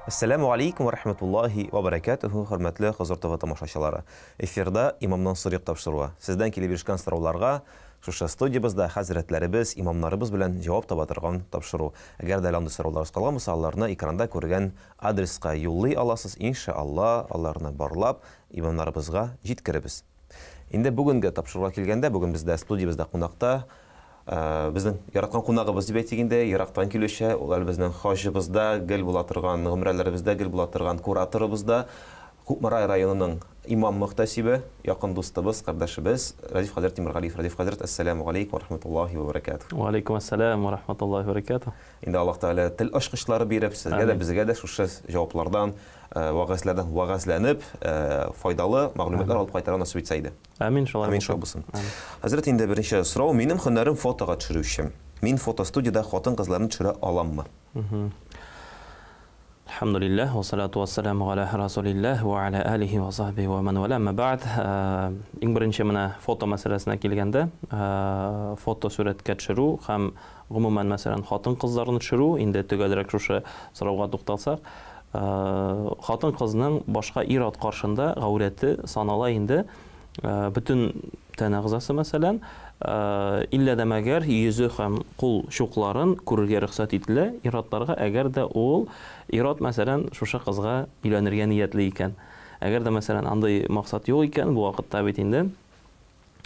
Әссәләмү алейкум ва рахматуллахи ва баракатуху, хөрмәтле Хозур ТВ тамашачылары. Эфирда Имамнан сорыйк тапшыруы. Сездән килеп ирешкән сорауларга шушы студиябездә хәзрәтләребез, имамнарыбыз белән җавап таба торган тапшыру. Әгәр дә әле андый сорауларыгыз калган булса, аларны экранда күргән адреска юллый аласыз. Иншалла, аларны барлап, имамнарыбызга җиткеребез. Инде бүгенге тапшыруга килгәндә, бүген бездә студиябездә кунакта безнең яраткан кунагыбыз дип әйтик инде, ерактан килүче, ул әле безнең хаҗыбызда гел була торган, гомрәләребездә гел була торган кураторыбыз да, Кукмара районының имам мөхтәсибе, якын дустыбыз, кардәшебез Разиф хәзрәт Тимергалиев. Разиф хәзрәт, әссәламү галәйкүм ва рахматуллаһи ва баракатуһ. Ва алейкум ассалам ва рахматуллаһи ва баракатуһ. Инде Аллаһ Тәгалә тел ачкычлары биреп, сезгә дә, безгә дә шушы җаваплардан, вәгазьләрдән вәгазьләнеп, файдалы мәгълүматлар алып кайтырга насыйп итсә иде. Амин, шулай Амин, шулай булсын. Хәзрәт, инде беренче сорау, минем һөнәрем фотога төшерүче. Мин фотостудиядә хатын-кызларны төшерә аламмы? Әлхәмдүлилләһ, вассалату вассаламу галя расулилләһ ва аля алихи ва сахбихи ва ман валя, әмма бәгъд. Иң беренче менә фото мәсьәләсенә килгәндә, фото сурәткә төшерү һәм гомумән, мәсәлән, хатын-кызларны төшерү, инде төгәлрәк шушы сорауга тукталсак, хатын-кызның башка ир-ат каршында гаурәте санала инде бөтен тән әгъзасы, мәсәлән, иллә дә мәгәр йөзе һәм кул чукларын күрергә рөхсәт ителә ир-атларга, әгәр дә ул ир-ат, мәсәлән, шушы кызга өйләнергә ниятли икән. Әгәр дә, мәсәлән, андый максат юк икән, бу вакытта бит инде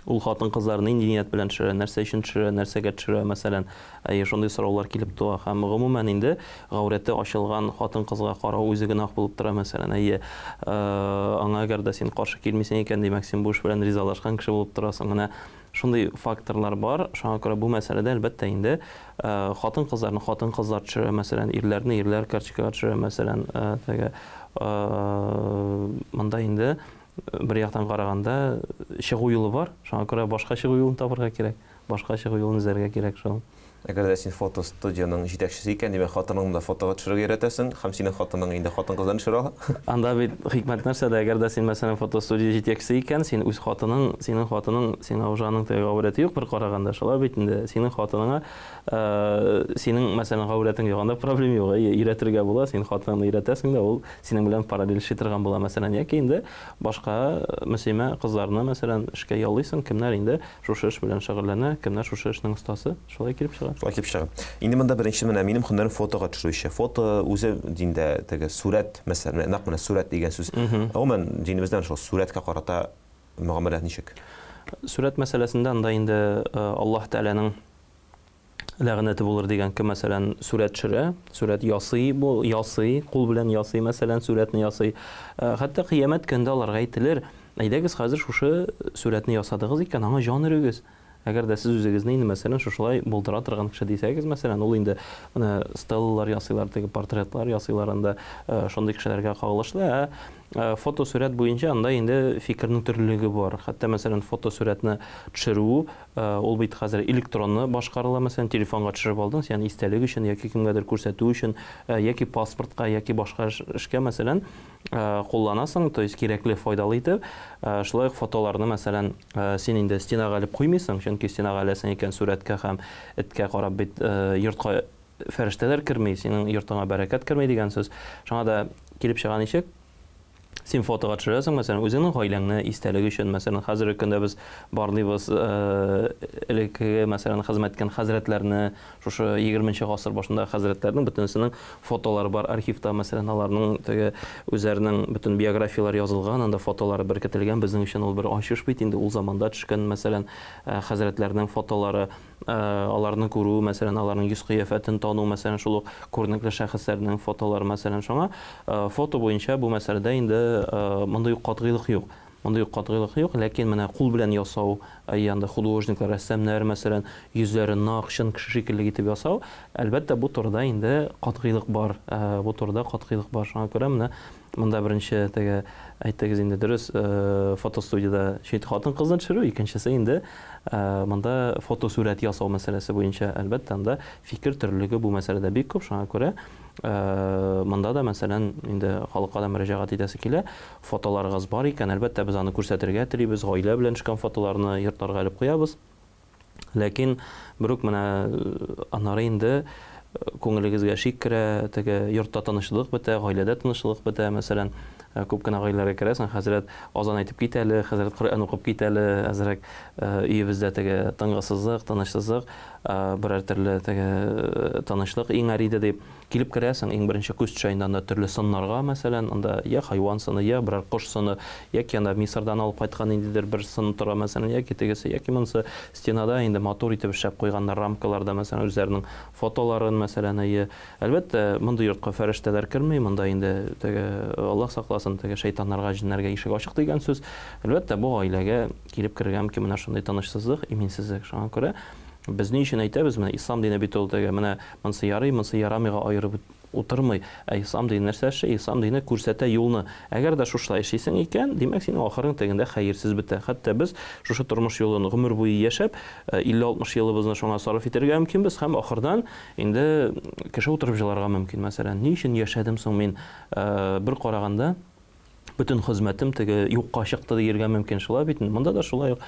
ул хатын-кызлар нинди ният белән төшерә, нәрсә өчен төшерә, нәрсәгә төшерә, мәсәлән, әйе, шундый сораулар килеп туа. Һәм гомумән инде гаурәте ачылган хатын-кызга карау үзе гөнаһ булып тора, мәсәлән, әйе, аңа әгәр дә син каршы килмисең икән, димәк, син бу эш белән ризалашкан кеше булып торасың. Менә шундый факторлар бар. Шуңа күрә бу мәсьәләдә, әлбәттә инде, хатын-кызларны хатын-кызлар төшерә, мәсәлән, ирләрне ирләр карточкага төшерә, мәсәлән, теге, монда инде бер яктан караганда чыгу юлы бар, шуңа күрә башка чыгу юлын табырга кирәк, башка чыгу юлын эзләргә кирәк шул. Әгәр дә син фотостудиянең җитәкчесе икән, димәк, хатыныңны да фотога төшерергә өйрәтәсең, һәм синең хатының инде хатын-кызларны төшерә ала. Анда бит хикмәт нәрсәдә, әгәр дә син, мәсәлән, фотостудия җитәкчесе икән, син үз хатының, синең хатының, сиңа уже аның теге гаурәте юк бер караганда, шулай бит инде, синең хатыныңа, синең, мәсәлән, гаурәтең юк, анда проблем юк, әйе, өйрәтергә була, син хатыныңны өйрәтәсең дә, ул синең белән параллель эшли торган була, мәсәлән, яки инде башка мөслимә кызларны, мәсәлән, эшкә яллыйсың, кемнәр инде шушы эш белән шөгыльләнә, кемнәр шушы эшнең остасы, шулай килеп чыга. Шулай килеп чыга. Инде монда беренче менә минем һөнәрем фотога төшерүче. Фото үзе диндә теге сурәт, мәсәлән, нәкъ менә сурәт дигән сүз. Гомумән, динебездән шул сурәткә карата мөгамәлә ничек? Сурәт мәсьәләсендә анда инде Аллаһ Тәгаләнең ләгънәте булыр дигән кем, мәсәлән, сурәт төшерә, сурәт ясый, бу ясый, кул белән ясый, мәсәлән, сурәтне ясый. Хәтта кыямәт көндә аларга әйтелер, әйдәгез хәзер шушы сурәтне ясадыгыз икән, аңа җан өрегез. Әгәр дә сез үзегезне инде, мәсәлән, шушылай булдыра торган кеше дисәгез, мәсәлән, ул инде менә стеллалар ясыйлар, теге портретлар ясыйлар анда, шундый кешеләргә кагылышлы. Ә фотосурәт буенча анда инде фикернең төрлелеге бар. Хәтта, мәсәлән, фотосурәтне төшерү, ул бит хәзер электронны башкарыла, мәсәлән, телефонга төшереп алдың, син истәлек өчен яки кемгәдер күрсәтү өчен, яки паспортка, яки башка эшкә, мәсәлән, кулланасың, то есть кирәкле, файдалы итеп. Шулай ук фотоларны, мәсәлән, син инде стенага элеп куймыйсың, чөнки стенага эләсең икән, сурәткә һәм эткә карап бит йортка фәрештәләр керми, синең йортыңа бәрәкәт керми дигән сүз. Шуңа да килеп чыга ничек? Син фотога төшерәсең, мәсәлән, үзеңнең гаиләңне истәлек өчен, мәсәлән, хәзерге көндә без барлыйбыз элеккеге, мәсәлән, хезмәт иткән хәзрәтләрне, шушы 20 гасыр башындагы хәзрәтләрнең бөтенесенең фотолары бар архивта, мәсәлән, аларның теге үзләренең бөтен биографияләре язылган, анда фотолары беркетелгән, безнең өчен ул бер ачыш бит инде, ул заманда төшкән, мәсәлән, хәзрәтләрнең фотолары. Аларны күрү, мәсәлән, аларның йөз-кыяфәтен тану, мәсәлән, шул ук күренекле шәхесләрнең фотолары, мәсәлән, шуңа фото буенча бу мәсьәләдә инде мондый ук катгыйлык юк. Мондый ук катгыйлык юк, ләкин менә кул белән ясау, анда художниклар, рәссамнар, мәсәлән, йөзләрен нәкъ чын кеше шикелле итеп ясау, әлбәттә, бу турыда инде катгыйлык бар. Бу турыда катгыйлык бар. Шуңа күрә менә монда беренче теге әйттегез инде дөрес, фотостудиядә чит хатын-кызны төшерү, икенчесе инде монда фотосурәт ясау мәсьәләсе буенча, әлбәттә, анда фикер төрлелеге бу мәсьәләдә бик күп, шуңа күрә монда да, мәсәлән, инде халыкка да мөрәҗәгать итәсе килә, фотоларыгыз бар икән, әлбәттә, без аны күрсәтергә телибез, гаилә белән төшкән фотоларны йортларга элеп куябыз. Ләкин берүк менә аннары инде Күңелегезгә шик керә, теге йортта тынычлык бетә, гаиләдә тынычлык бетә, мәсәлән, күп кенә гаиләләргә керәсең, хәзрәт азан әйтеп кит әле, хәзрәт Коръән укып кит әле, әзрәк өебездә теге тынгысызлык, тынычсызлык, берәр төрле теге тынычлык иңәр иде дип. Килеп керәсең, иң беренче күз төшә инде анда төрле сыннарга, мәсәлән, анда я хайван сыны, я берәр кош сыны, яки анда Мисырдан алып кайткан ниндидер бер сын тора, мәсәлән, яки тегесе, яки монысы. Стенада инде матур итеп эшләп куйганнар рамкаларда, мәсәлән, үзләренең фотоларын, мәсәлән, әйе. Әлбәттә, мондый йортка фәрештәләр керми, монда инде теге, Аллаһ сакласын, теге шәйтаннарга, җеннәргә ишек ачык дигән сүз. Әлбәттә, бу гаиләгә килеп керергә мөмкин менә шундый тынычсызлык, иминсезлек. Шуңа күрә без ни өчен әйтәбез, менә ислам дине бит ул теге, менә монысы ярый, монысы ярамыйга аерып утырмый. Ә ислам дине нәрсә эшли? Ислам дине күрсәтә юлны. Әгәр дә шушылай эшлисең икән, димәк, синең ахырың тегендә хәерсез бетә. Хәтта без шушы тормыш юлын гомер буе яшәп, 50-60 елыбызны шуңа сарыф итәргә мөмкинбез һәм ахырдан инде кеше утырып җыларга мөмкин. Мәсәлән, ни өчен яшәдем соң мин? Бер караганда, бөтен хезмәтем теге юкка чыкты диергә мөмкин. Шулай бит инде. Монда да шулай ук.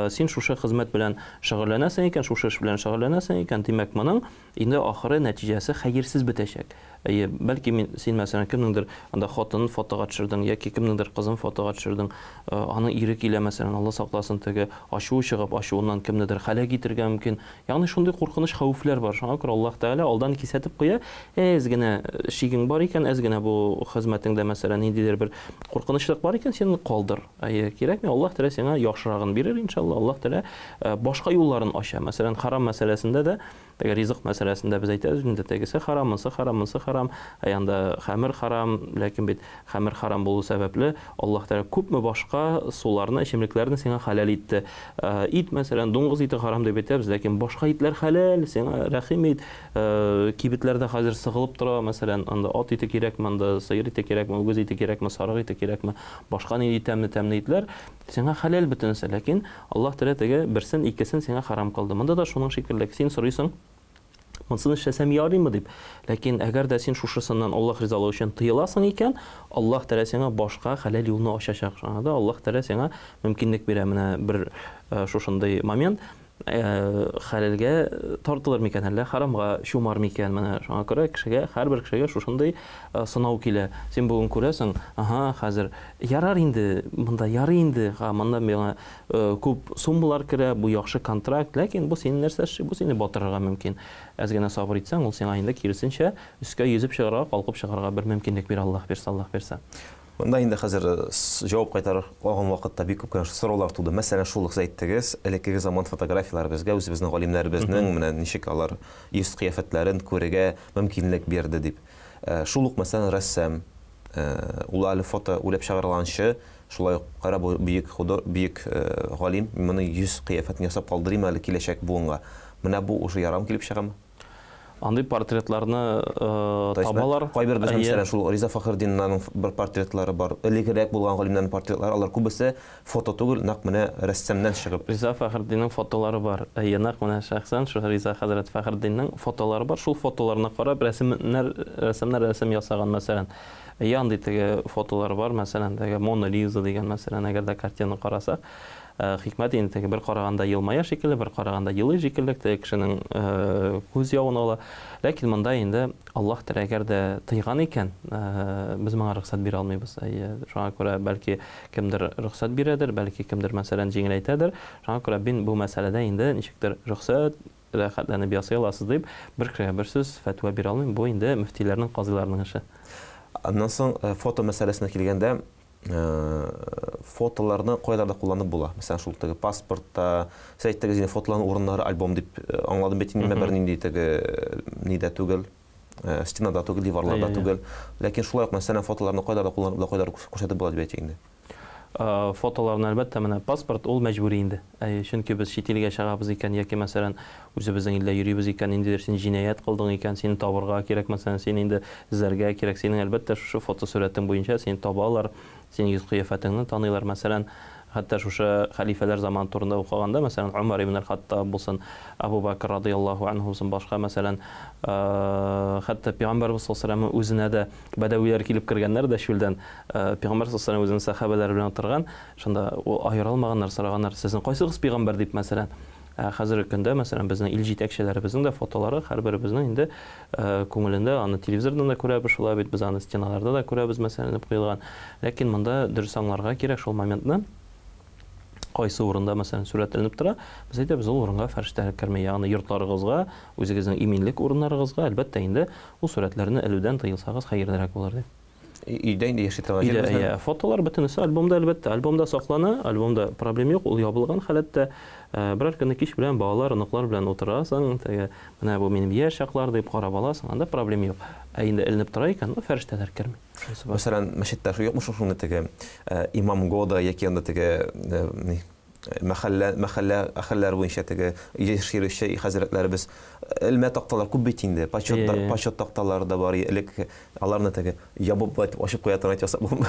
Син шушы хезмәт белән шөгыльләнәсең икән, шушы эш белән шөгыльләнәсең икән, димәк, моның инде ахыры нәтиҗәсе хәерсез бетәчәк. Әйе, бәлки мин, син, мәсәлән, кемнеңдер анда хатынын фотога төшердең яки кемнеңдер кызын фотога төшердең, аның ире килә, мәсәлән, Алла сакласын, теге ачуы чыгып, ачуыннан кемнедер һәлак итергә мөмкин. Ягъни шундый куркыныч хәвефләр бар. Шуңа күрә Аллаһ Тәгалә алдан кисәтеп куя, әз генә шигең бар икән, әз генә бу хезмәтеңдә, мәсәлән, ниндидер бер куркынычлык бар икән, син аны калдыр. Әйе, кирәкми, Аллаһ Тәгалә сиңа яхшырагын бирер, иншалла. Аллаһ Тәгалә башка юлларын ача. Мәсәлән, харам мәсьәләсендә дә, теге ризык мәсьәләсендә без әйтәбез инде, тегесе харам, монысы харам, монысы харам, ә янда хәмер харам, ләкин бит Хәмер харам булу сәбәпле, Аллаһ Тәгалә күпме башка суларны, эчемлекләрне сиңа хәләл итте. Ит, мәсәлән, дуңгыз ите харам дип әйтәбез, ләкин башка итләр хәләл, сиңа рәхим ит. Кибетләрдә хәзер сыгылып тора, мәсәлән, анда ат ите кирәкме, анда сыер ите кирәкме, үгез ите кирәкме, сарык ите кирәкме, башка нинди тәмле-тәмле итләр, сиңа хәләл бөтенесе. Ләкин Аллаһ Тәгалә теге берсен, икесен сиңа харам кылды. Монда да шуның шикелле, син сорыйсың, Монысын эшләсәм ярыймы дип. Ләкин әгәр дә син шушысыннан Аллаһ ризалыгы өчен тыеласың икән, Аллаһ Тәгалә сиңа башка хәләл юлны ачачак. Шуңа да Аллаһ Тәгалә сиңа мөмкинлек бирә. Менә бер шушындый момент хәләлгә тартылыр микән, әллә харамга чумар микән? Менә шуңа күрә кешегә, һәрбер кешегә шушындый сынау килә. Син бүген күрәсең, аһа, хәзер ярар инде, монда ярый инде, ха, монда миңа Күп суммалар керә, бу яхшы контракт, ләкин бу сине нәрсә эшли, бу сине батырырга мөмкин. Әз генә сабыр итсәң, ул сиңа инде киресенчә, өскә йөзеп чыгарга, калкып чыгарга бер мөмкинлек бирә, Аллаһ бирсә, Аллаһ бирсә. Монда инде хәзер җавап кайтарыр алган вакытта бик күп кенә сораулар туды. Мәсәлән, шул ук сез әйттегез, элеккеге заман фотографияләре безгә үзебезнең галимнәребезнең менә ничек алар йөз-кыяфәтләрен күрергә мөмкинлек бирде дип. Шул ук, мәсәлән, рәссам, ул әле фото уйлап чыгарылганчы Шулай ук, кара бу бөек худо, бөек галим, мин моның йөз кыяфәтен ясап калдырыйм әле киләчәк буынга. Менә бу уже ярам килеп чыгамы? Андый портретларны То есть, табалар. Кайбер безнең, Әйе. мәсәлән, шул Риза Фәхретдинның бер портретлары бар. Элегрәк булган галимнәрнең портретлары, алар күбесе фото түгел, нәкъ менә рәссамнан чыгып. Риза Фәхретдиннең фотолары бар. Әйе, нәкъ менә шәхсән шул Риза хәзрәт Фәхретдиннең фотолары бар. Шул фотоларны карап, рәсемнәр, рәссамнар рәсем ясаган, мәсәлән. Әйе, андый теге фотолар бар, мәсәлән, теге Мона Лиза дигән, мәсәлән, әгәр дә картина карасак, хикмәт инде теге бер караганда елмая шикелле, бер караганда елый шикелле, теге кешенең күз явын ала. Ләкин монда инде Аллаһ Тәгалә әгәр дә тыйган икән, без моңа рөхсәт бирә алмыйбыз. Әйе, шуңа күрә бәлки кемдер рөхсәт бирәдер, бәлки кемдер, мәсәлән, җиңеләйтәдер. Шуңа күрә мин бу мәсьәләдә инде ничектер рөхсәт Рәхәтләнеп ясый аласыз дип, бер кешегә бер сүз, фәтва бирә алмыйм. Бу инде мөфтиләрнең, казыйларның эше. Аннан соң фото мәсьәләсенә килгәндә, фотоларны кайларда кулланып була? Мәсәлән, шул теге паспортта, сез әйттегез инде, фотоларның урыннары альбом дип аңладым бит инде, бернинди теге нидә түгел, стенада түгел, диварларда түгел. Ләкин шулай ук, мәсәлән, фотоларны кайларда кулланып була, кайларда күрсәтеп була дип әйтик инде. Фотоларны, әлбәттә, менә паспорт ул мәҗбүри инде. Әйе, чөнки без чит илгә чыгабыз икән яки, мәсәлән, үзебезнең илдә йөрибез икән, ниндидер син җинаять кылдың икән, сине табырга кирәк, мәсәлән, сине инде эзләргә кирәк. Синең, әлбәттә, шушы фотосурәтең буенча сине табалар, синең йөз-кыяфәтеңне таныйлар. Мәсәлән, хәтта шушы хәлифәләр заманы турында укыганда, мәсәлән, Умар ибн әл-Хаттаб булсын, Әбу Бәкр радыяллаһу анһу булсын, башка, мәсәлән, хәтта Пәйгамбәрбез саллаллаһу алейһи ва сәлләм үзенә дә бәдәвиләр килеп кергәннәр дә чүлдән. Пәйгамбәр саллаллаһу алейһи ва сәлләм үзенең сәхабәләре белән утырган, шунда ул аера алмаганнар, сораганнар, сезнең кайсыгыз пәйгамбәр дип, мәсәлән. Ә хәзерге көндә, мәсәлән, безнең ил җитәкчеләребезнең дә фотолары һәрберебезнең инде күңелендә, аны телевизордан да күрәбез, шулай бит, без аны стеналарда да күрәбез, мәсәлән, элеп куелган. Ләкин монда дөрес аңларга кирәк шул моментны, кайсы урында, мәсәлән, сурәт эленеп тора, без әйтәбез, ул урынга фәрештәләр керми. Ягъни йортларыгызга, үзегезнең иминлек урыннарыгызга, әлбәттә инде, ул сурәтләрне элүдән тыелсагыз хәерлерәк булыр дип. Өйдә инде яши торган җир безнең. Өйдә, фотолар бөтенесе альбомда, әлбәттә. Альбомда саклана, альбомда проблем юк, ул ябылган халәттә. Берәр көнне кич белән балалар, оныклар белән утырасың, теге, менә бу минем яшь чаклар дип карап аласың, анда проблем юк. Ә инде эленеп тора икән, ну, фәрештәләр керми. Мәсәлән, мәчеттә шул юкмы шуны теге имам года яки анда теге ни мәхәллә мәхәллә әһелләр буенча теге еш йөрүче хәзрәтләребез элмә такталар күп бит инде, почет почет такталары да бар элек, аларны теге ябып былай итеп ачып куя торган ясап булмы?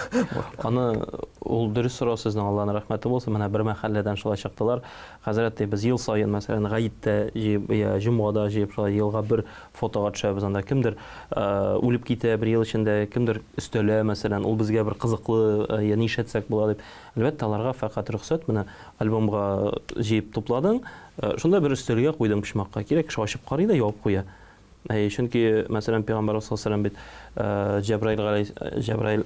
Аны ул дөрес сорау сезнең, Алланың рәхмәте булсын. Менә бер мәхәлләдән шулай чыктылар. Хәзрәт, ди, без ел саен, мәсәлән, гаеттә җыеп, я җомгада җыеп, шулай елга бер фотога төшәбез анда. Кемдер үлеп китә бер ел эчендә, кемдер өстәлә, мәсәлән, ул безгә бер кызыклы, я ни эшләтсәк була дип. Әлбәттә, аларга фәкать рөхсәт, менә альбомга җыеп тупладың, шунда бер өстәлгә куйдың почмакка. Кирәк кеше ачып карый да ябып куя. Әйе, чөнки, мәсәлән, Пәйгамбәрбез саллаллаһу алейһи ва сәлләм бит Җәбраил галәй Җәбраил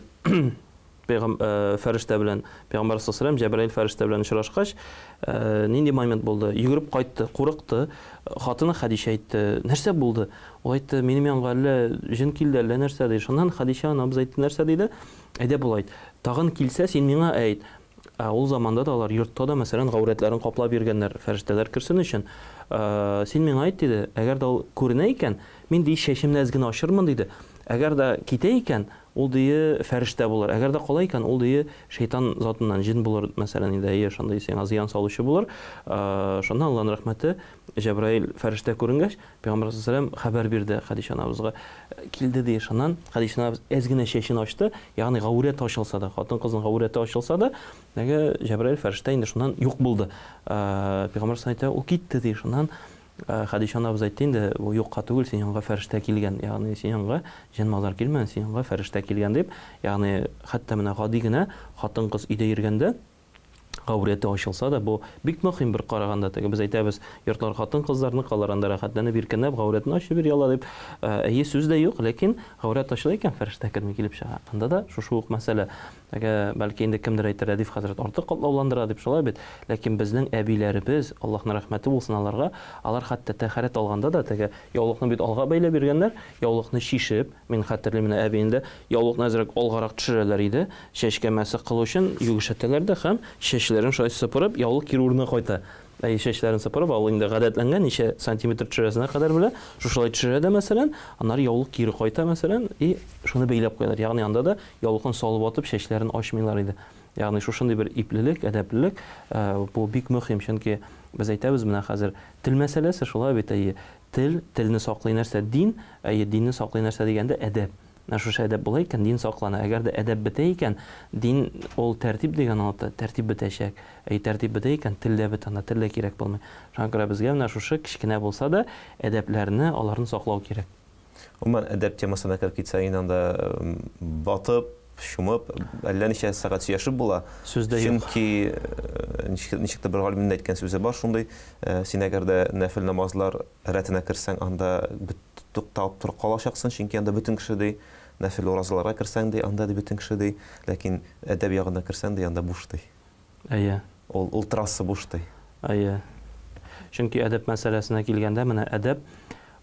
пәйгам фәрештә белән Пәйгамбәрбез саллаллаһу алейһи ва сәлләм Җәбраил фәрештә белән очрашкач, нинди момент булды? Йөгереп кайтты, курыкты. Хатыны Хәдичә әйтте, нәрсә булды? Ул әйтте, минем янга әллә җен килде, әллә нәрсә ди. Шуннан Хәдичә анабыз әйтте, нәрсә диде? Әйдә болай, тагын килсә, син миңа әйт. Ә ул заманда да алар йортта да, мәсәлән, гаурәтләрен каплап йөргәннәр, фәрештәләр керсен өчен. Син миңа әйт, диде, әгәр дә ул күренә икән, мин, ди, чәчемне әз генә ачырмын, диде. Әгәр дә китә икән, ул, дие, фәрештә булыр. Әгәр дә кала икән, ул, дие, шәйтан затыннан, җен булыр, мәсәлән, инде, әйе, шундый сиңа зыян салучы булыр. Шуннан Алланың рәхмәте, Җәбраил фәрештә күренгәч, Пәйгамбәр саллаллаһу алейһи хәбәр бирде Хәдичә анабызга. Килде ди, шуннан Хәдичә анабыз әз генә чәчен ачты, ягъни гаурәте ачылса да, хатын-кызның гаурәте ачылса да, теге Җәбраил фәрештә инде шуннан юк булды. Пәйгамбәр саллаллаһу әйтә, ул китте ди, шуннан Хәдичә анабыз әйтте инде, бу юкка түгел, син янга фәрештә килгән, ягъни син янга җен-мазар килмәгән, син янга фәрештә килгән дип, ягъни хәтта менә гади генә хатын-кыз өйдә йөргәндә, гаурәте ачылса да, бу бик мөһим бер караганда, теге без әйтәбез, йортлар хатын-кызларныкы, алар анда рәхәтләнеп, иркенләп гаурәтен ачып йөри ала дип. Әйе, сүз дә юк, ләкин гаурәт ачыла икән, фәрештә керми килеп чыга. Анда да шушы ук мәсьәлә. Теге, бәлки инде кемдер әйтер, Рәдиф хәзрәт артык катлауландыра дип, шулай бит. Ләкин безнең әбиләребез, Аллаһның рәхмәте булсын аларга, алар хәтта тәһарәт алганда да теге яулыкны бит алга бәйләп йөргәннәр, яулыкны чишеп, Мин хәтерлим, менә әби инде яулыкны әзрәк алгарак төшерәләр иде, чәчкә мәсех кылу өчен югешәтәләр дә һәм чәчләрен шулай сыпырып, яулык кире урынына кайта. Әйе, чәчләрен сыпырып, ул инде гадәтләнгән, ничә сантиметр төшерәсенә кадәр белә, шушылай төшерә дә, мәсәлән, аннары яулык кире кайта, мәсәлән, и шуны бәйләп куялар. Ягъни анда да яулыкны салып атып, чәчләрен ачмыйлар иде. Ягъни шушындый бер иплелек, әдәплелек, бу бик мөһим, чөнки без әйтәбез менә хәзер тел мәсьәләсе шулай бит, әйе. Тел, телне саклый нәрсә? Дин, әйе, динне саклый нәрсә дигәндә, әдәп. Менә шушы әдәп була икән, дин саклана. Әгәр дә әдәп бетә икән, дин ул тәртип дигән аңлата, тәртип бетәчәк. Әйе, тәртип бетә икән, тел дә бетә, анда тел дә кирәк булмый. Шуңа күрә безгә менә шушы кечкенә булса да, әдәпләрне, аларны саклау кирәк. Гомумән, әдәп темасына кереп китсәң, инде анда батып, чумып, әллә ничә сәгать сөйләшеп була. Сүз дә юк. Чөнки ничек, ничек тә бер галимнең әйткән сүзе бар шундый, син әгәр дә нәфел намазлар рәтенә керсәң, анда тукталып торып калачаксың, чөнки анда бөтен кеше ди, нәфел уразаларга керсәң ди, анда ди бөтен кеше ди, ләкин әдәп ягына керсәң ди, анда буш ди. Әйе. Ул трасса буш ди. Әйе. Чөнки әдәп мәсьәләсенә килгәндә, менә әдәп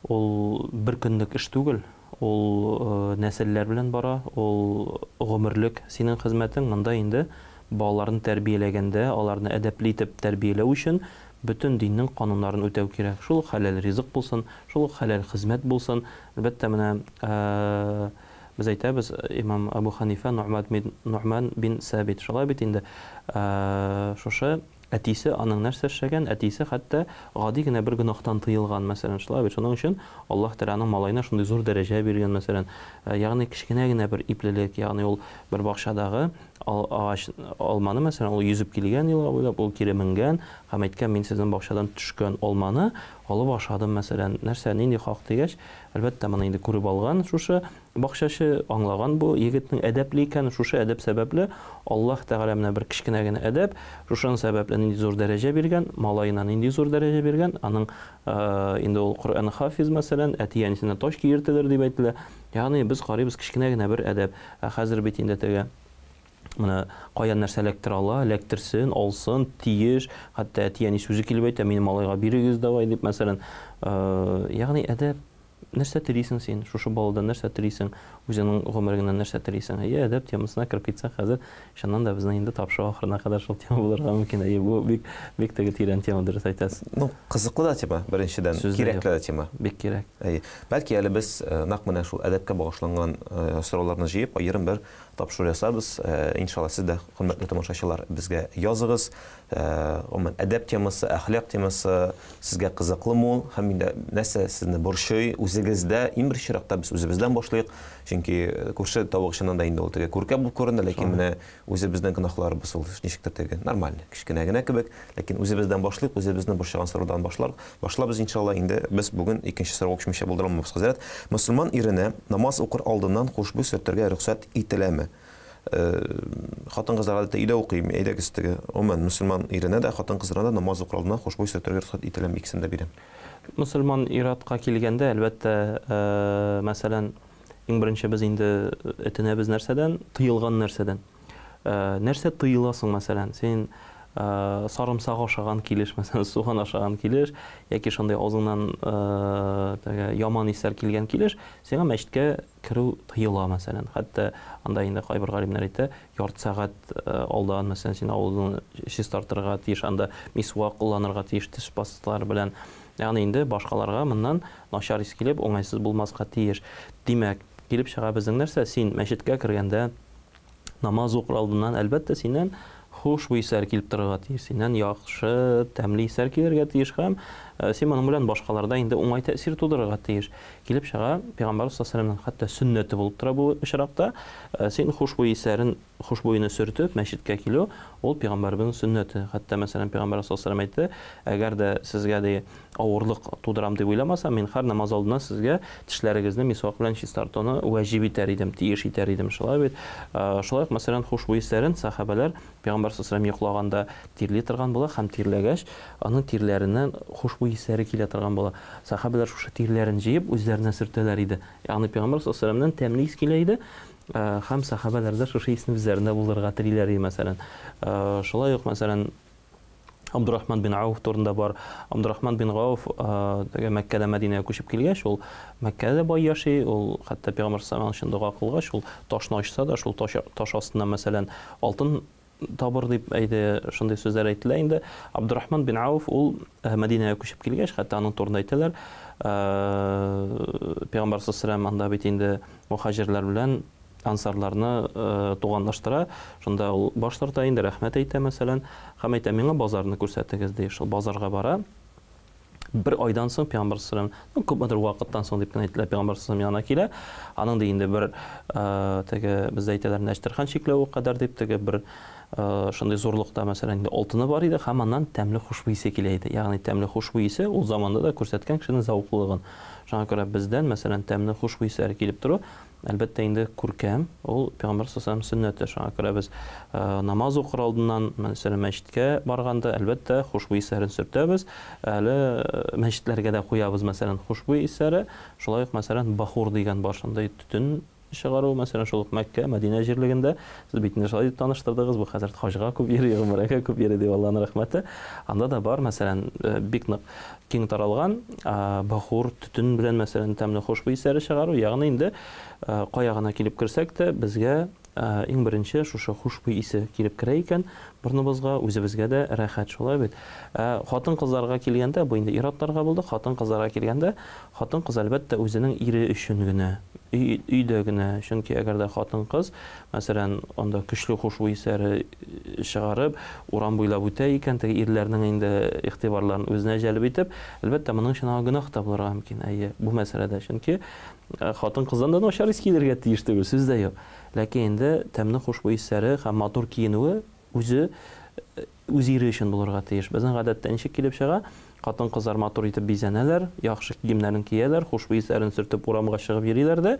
ул бер көнлек эш түгел, ул нәселләр белән бара, ул гомерлек синең хезмәтең. Монда инде балаларны тәрбияләгәндә, аларны әдәпле итеп тәрбияләү өчен бөтен диннең кануннарын үтәү кирәк. Шул ук хәләл ризык булсын, шул ук хәләл хезмәт булсын. Әлбәттә, менә без әйтәбез, имам Абу Ханифа Нугман бин Сабит, шулай бит инде, шушы Әтисе аның нәрсә эшләгән? Әтисе хәтта гади генә бер гөнаһтан тыелган, мәсәлән, шулай бит. Шуның өчен Аллаһ Тәгалә аның малаена шундый зур дәрәҗә биргән, мәсәлән. Ягъни кечкенә генә бер иплелек, ягъни ул бер бакчадагы агач алманы, мәсәлән, ул йөзеп килгән елга буйлап, ул кире менгән һәм әйткән, мин сезнең бакчадан төшкән алманы Алып ашадым, мәсәлән, нәрсә, нинди хак дигәч, әлбәттә, моны инде күреп алган шушы бакчачы, аңлаган бу егетнең әдәпле икәнен, шушы әдәп сәбәпле Аллаһ Тәгалә менә бер кечкенә генә әдәп, шушының сәбәпле нинди зур дәрәҗә биргән, малаена нинди зур дәрәҗә биргән, аның инде ул Коръән хафиз, мәсәлән, әти-әнисенә таҗ киертелер дип әйтелә. Ягъни без карыйбыз кечкенә генә бер әдәп. Ә хәзер бит инде теге менә каян нәрсә эләктерә ала, эләктерсен, алсын, тиеш, хәтта әти-әни сүзе килеп әйтә, минем малайга бирегез давай дип, мәсәлән. Ягъни әдәп, нәрсә телисең син, шушы баладан нәрсә телисең, үзеңнең гомереңнән нәрсә телисең. Әйе, әдәп темасына кереп китсәк, хәзер чыннан да безнең инде тапшыру ахырына кадәр шул тема булырга мөмкин. Әйе, бу бик, бик теге тирән тема, дөрес әйтәсез. Ну, кызыклы да тема, беренчедән, кирәкле дә тема. Бик кирәк. Әйе. Бәлки әле без нәкъ менә шул әдәпкә багышланган сорауларны җыеп, аерым бер тапшыру ясарбыз. Иншалла, сез дә, хөрмәтле тамашачылар, безгә языгыз. Гомумән, әдәп темасы, әхлак темасы сезгә кызыклымы ул? Һәм инде нәрсә сезне борчый үзегездә? Иң беренче чиратта без үзебездән башлыйк. Чөнки күрше тавык чыннан да инде ул теге күркә булып күренә, ләкин менә үзебезнең гөнаһларыбыз ул ничектер теге нормально, кечкенә генә кебек. Ләкин үзебездән башлыйк, үзебезне борчыган сораудан башлар, башлабыз иншалла. Инде без бүген икенче сорауга күчмичә булдыра алмабыз, хәзрәт. Мөселман иренә намаз укыр алдыннан хушбуй сөртергә рөхсәт ителәме? Хатын-кызлар гадәттә өйдә укый, әйдәгез теге, гомумән, мөселман иренә дә, хатын-кызларына да намаз укыр алдыннан хушбуй сөртергә рөхсәт ителәме? Икесен дә бирәм. Мөселман ир-атка килгәндә, әлбәттә, мәсәлән, иң беренче без инде этенәбез нәрсәдән? Тыелган нәрсәдән. Нәрсә тыела соң, мәсәлән? Син сарымсак ашаган килеш, мәсәлән, суган ашаган килеш, яки шундый авызыңнан теге яман исләр килгән килеш, сиңа мәчеткә керү тыела, мәсәлән. Хәтта анда инде кайбер галимнәр әйтә, ярты сәгать алдан, мәсәлән, син авызыңны чистартырга тиеш, анда мисвак кулланырга тиеш, теш пасталары белән. Ягъни инде башкаларга моннан начар ис килеп, уңайсыз булмаска тиеш. Димәк, килеп чыга безнең нәрсә? Син мәчеткә кергәндә намаз укыр алдыннан, әлбәттә, синнән хушбуй исләр килеп торырга тиеш, синнән яхшы, тәмле исләр килергә тиеш һәм син моның белән башкаларда инде уңай тәэсир тудырырга тиеш. Килеп чыга, Пәйгамбәрбез саллаллаһу алейһи ва сәлләмнең хәтта сөннәте булып тора бу очракта, син хушбуй исләрен, хушбуйны сөртеп мәчеткә килү, ул Пәйгамбәребезнең сөннәте. Хәтта, мәсәлән, Пәйгамбәрбез саллаллаһу алейһи ва сәлләм әйтте, әгәр дә сезгә ди авырлык тудырам дип уйламасам, мин һәр намаз алдыннан сезгә тешләрегезне мисвак белән чистартуны вәҗиб итәр идем, тиеш итәр идем. Шулай бит? Шулай ук, мәсәлән, хушбуй исләрен сәхабәләр Пәйгамбәр саллаллаһу алейһи ва сәлләм йоклаганда тирли торган була һәм тирләгәч, аның тирләреннән хушбуй исләре килә торган була. Сәхабәләр шушы тирләрен җыеп, үзләренә сөртәләр иде. Ягъни Пәйгамбәр саллаллаһу алейһи ва сәлләмнән тәмле ис килә иде, һәм сәхабәләр дә шушы исне үзләрендә булдырырга телиләр иде, мәсәлән. Шулай ук, мәсәлән, Абдурахман бин Ауф турында бар. Абдурахман бин Гауф теге Мәккәдән Мәдинәгә күчеп килгәч, ул Мәккәдә дә бай яши, ул хәтта Пәйгамбәр саллаллаһу алейһи ва сәлләм өчен дога кылгач, ул ташны ачса да, шул таш, таш астыннан, мәсәлән, алтын табыр дип әйде, шундый сүзләр әйтелә инде. Абдурахман бин Ауф ул Мәдинәгә күчеп килгәч, хәтта аның турында әйтәләр, Пәйгамбәр саллаллаһу алейһи ва сәлләм анда бит инде мухаҗирләр белән ансарларны туганлаштыра. Шунда ул баш тарта инде, рәхмәт әйтә, мәсәлән, һәм әйтә, миңа базарны күрсәтегез, ди. Шул базарга бара. Бер айдан соң Пәйгамбәр саллаллаһу алейһи ва сәлләм, ну, күпмедер вакыттан соң дип кенә әйтелә, Пәйгамбәр саллаллаһу алейһи ва сәлләм янына килә. Аның ди инде бер теге бездә әйтәләр, нәчтерхан чикләве кадәр дип, теге бер шундый зурлыкта, мәсәлән, инде алтыны бар иде һәм аннан тәмле хушбуй исе килә иде. Ягъни тәмле хушбуй исе ул заманда да күрсәткән кешенең зәвыклылыгын. Шуңа күрә бездән, мәсәлән, тәмле хушбуй исләре килеп тору, Әлбәттә инде, күркәм, ул Пәйгамбәр саллаллаһу алейһи ва сәлләм сөннәте. Шуңа күрә без намаз укыр алдыннан, мәсәлән, мәчеткә барганда, әлбәттә, хушбуй исләрен сөртәбез. Әле мәчетләргә дә куябыз, мәсәлән, хушбуй исләре. Шулай ук, мәсәлән, бахур дигән бар шундый төтен чыгару, мәсәлән, шул ук Мәккә, Мәдинә җирлегендә. Сез бит инде шулай дип таныштырдыгыз, бу хәзрәт хаҗга күп йөри, гомрәгә күп йөри дип, Аллаһның рәхмәте. Анда да бар, мәсәлән, бик нык киң таралган бахур, төтен белән, мәсәлән, тәмле хушбуй исләре чыгару, ягъни инде кая гына килеп керсәк тә, безгә иң беренче шушы хушбуй исе килеп керә икән борыныбызга, үзебезгә дә рәхәт, шулай бит. Ә хатын-кызларга килгәндә, бу инде ир-атларга булды, хатын-кызларга килгәндә, хатын-кыз, әлбәттә, үзенең ире өчен генә, өйдә генә, чөнки әгәр дә хатын-кыз, мәсәлән, анда көчле хушбуй исләре чыгарып, урам буйлап үтә икән, теге ирләрнең инде игътибарларын үзенә җәлеп итеп, әлбәттә, моның өчен аңа гөнаһ та булырга мөмкин. Әйе, бу мәсьәләдә, чөнки хатын-кыздан да начар ис килергә тиеш түгел, сүз дә юк. Ләкин инде тәмле хушбуй исләре һәм матур киенүе үзе үз ире өчен булырга тиеш. Безнең гадәттә ничек килеп чыга? Хатын-кызлар матур итеп бизәнәләр, яхшы киемнәрен кияләр, хушбуй исләрен сөртеп урамга чыгып йөриләр дә,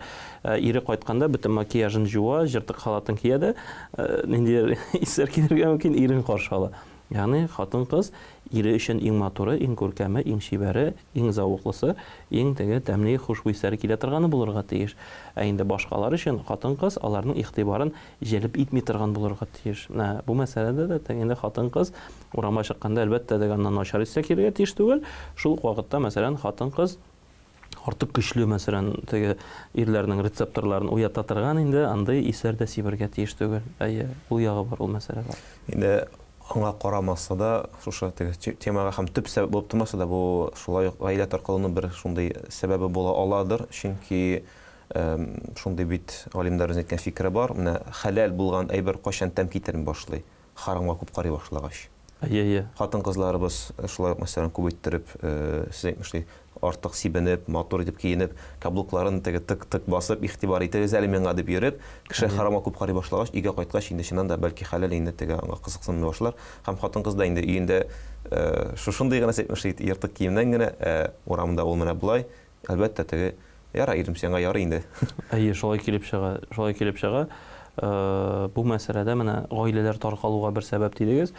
ире кайтканда бөтен макияжын җуа, җыртык халатын кия дә, ниндидер исләр килергә мөмкин, ирен каршы ала. Ягъни хатын-кыз ире өчен иң матуры, иң күркәме, иң чибәре, иң зәвыклысы, иң теге тәмле хушбуй исләре килә торганы булырга тиеш. Ә инде башкалар өчен хатын-кыз аларның игътибарын җәлеп итми торган булырга тиеш. Менә бу мәсьәләдә дә теге инде хатын-кыз урамга чыкканда, әлбәттә, теге аннан начар исләр килергә тиеш түгел. Шул ук вакытта, мәсәлән, хатын-кыз артык көчле, мәсәлән, теге ирләрнең рецепторларын уята торган инде андый исләр дә сибергә тиеш түгел. Әйе, ул ягы бар, ул мәсьәлә бар. Инде аңа карамаса да, шушы теге темага һәм төп сәбәп булып тормаса да, бу шулай ук гаилә таркалуның бер шундый сәбәбе була аладыр. Чөнки шундый бит галимнәребезнең әйткән фикере бар, менә хәләл булган әйбер кайчан тәм китерми башлый? Харамга күп карый башлагач. Әйе, әйе. Хатын-кызларыбыз шулай ук, мәсәлән, күп иттереп, сез әйтмешли, артык сибенеп, матур итеп киенеп, каблукларын теге тык-тык басып, игътибар итегез әле миңа дип йөреп, кеше харамга күп карый башлагач, өйгә кайткач, инде чыннан да, бәлки хәләл инде теге аңа кызыксынмый башлар. Һәм хатын-кыз да инде өендә шушындый гына, сез әйтмешли, ертык киемнән генә, ә урамда ул менә болай, Әлбәттә, теге, Ярар, ирем, сиңа ярый инде. Әйе, шулай килеп чыга, шулай килеп чыга. Бу мәсьәләдә менә гаиләләр таркалуга бер сәбәп дидегез.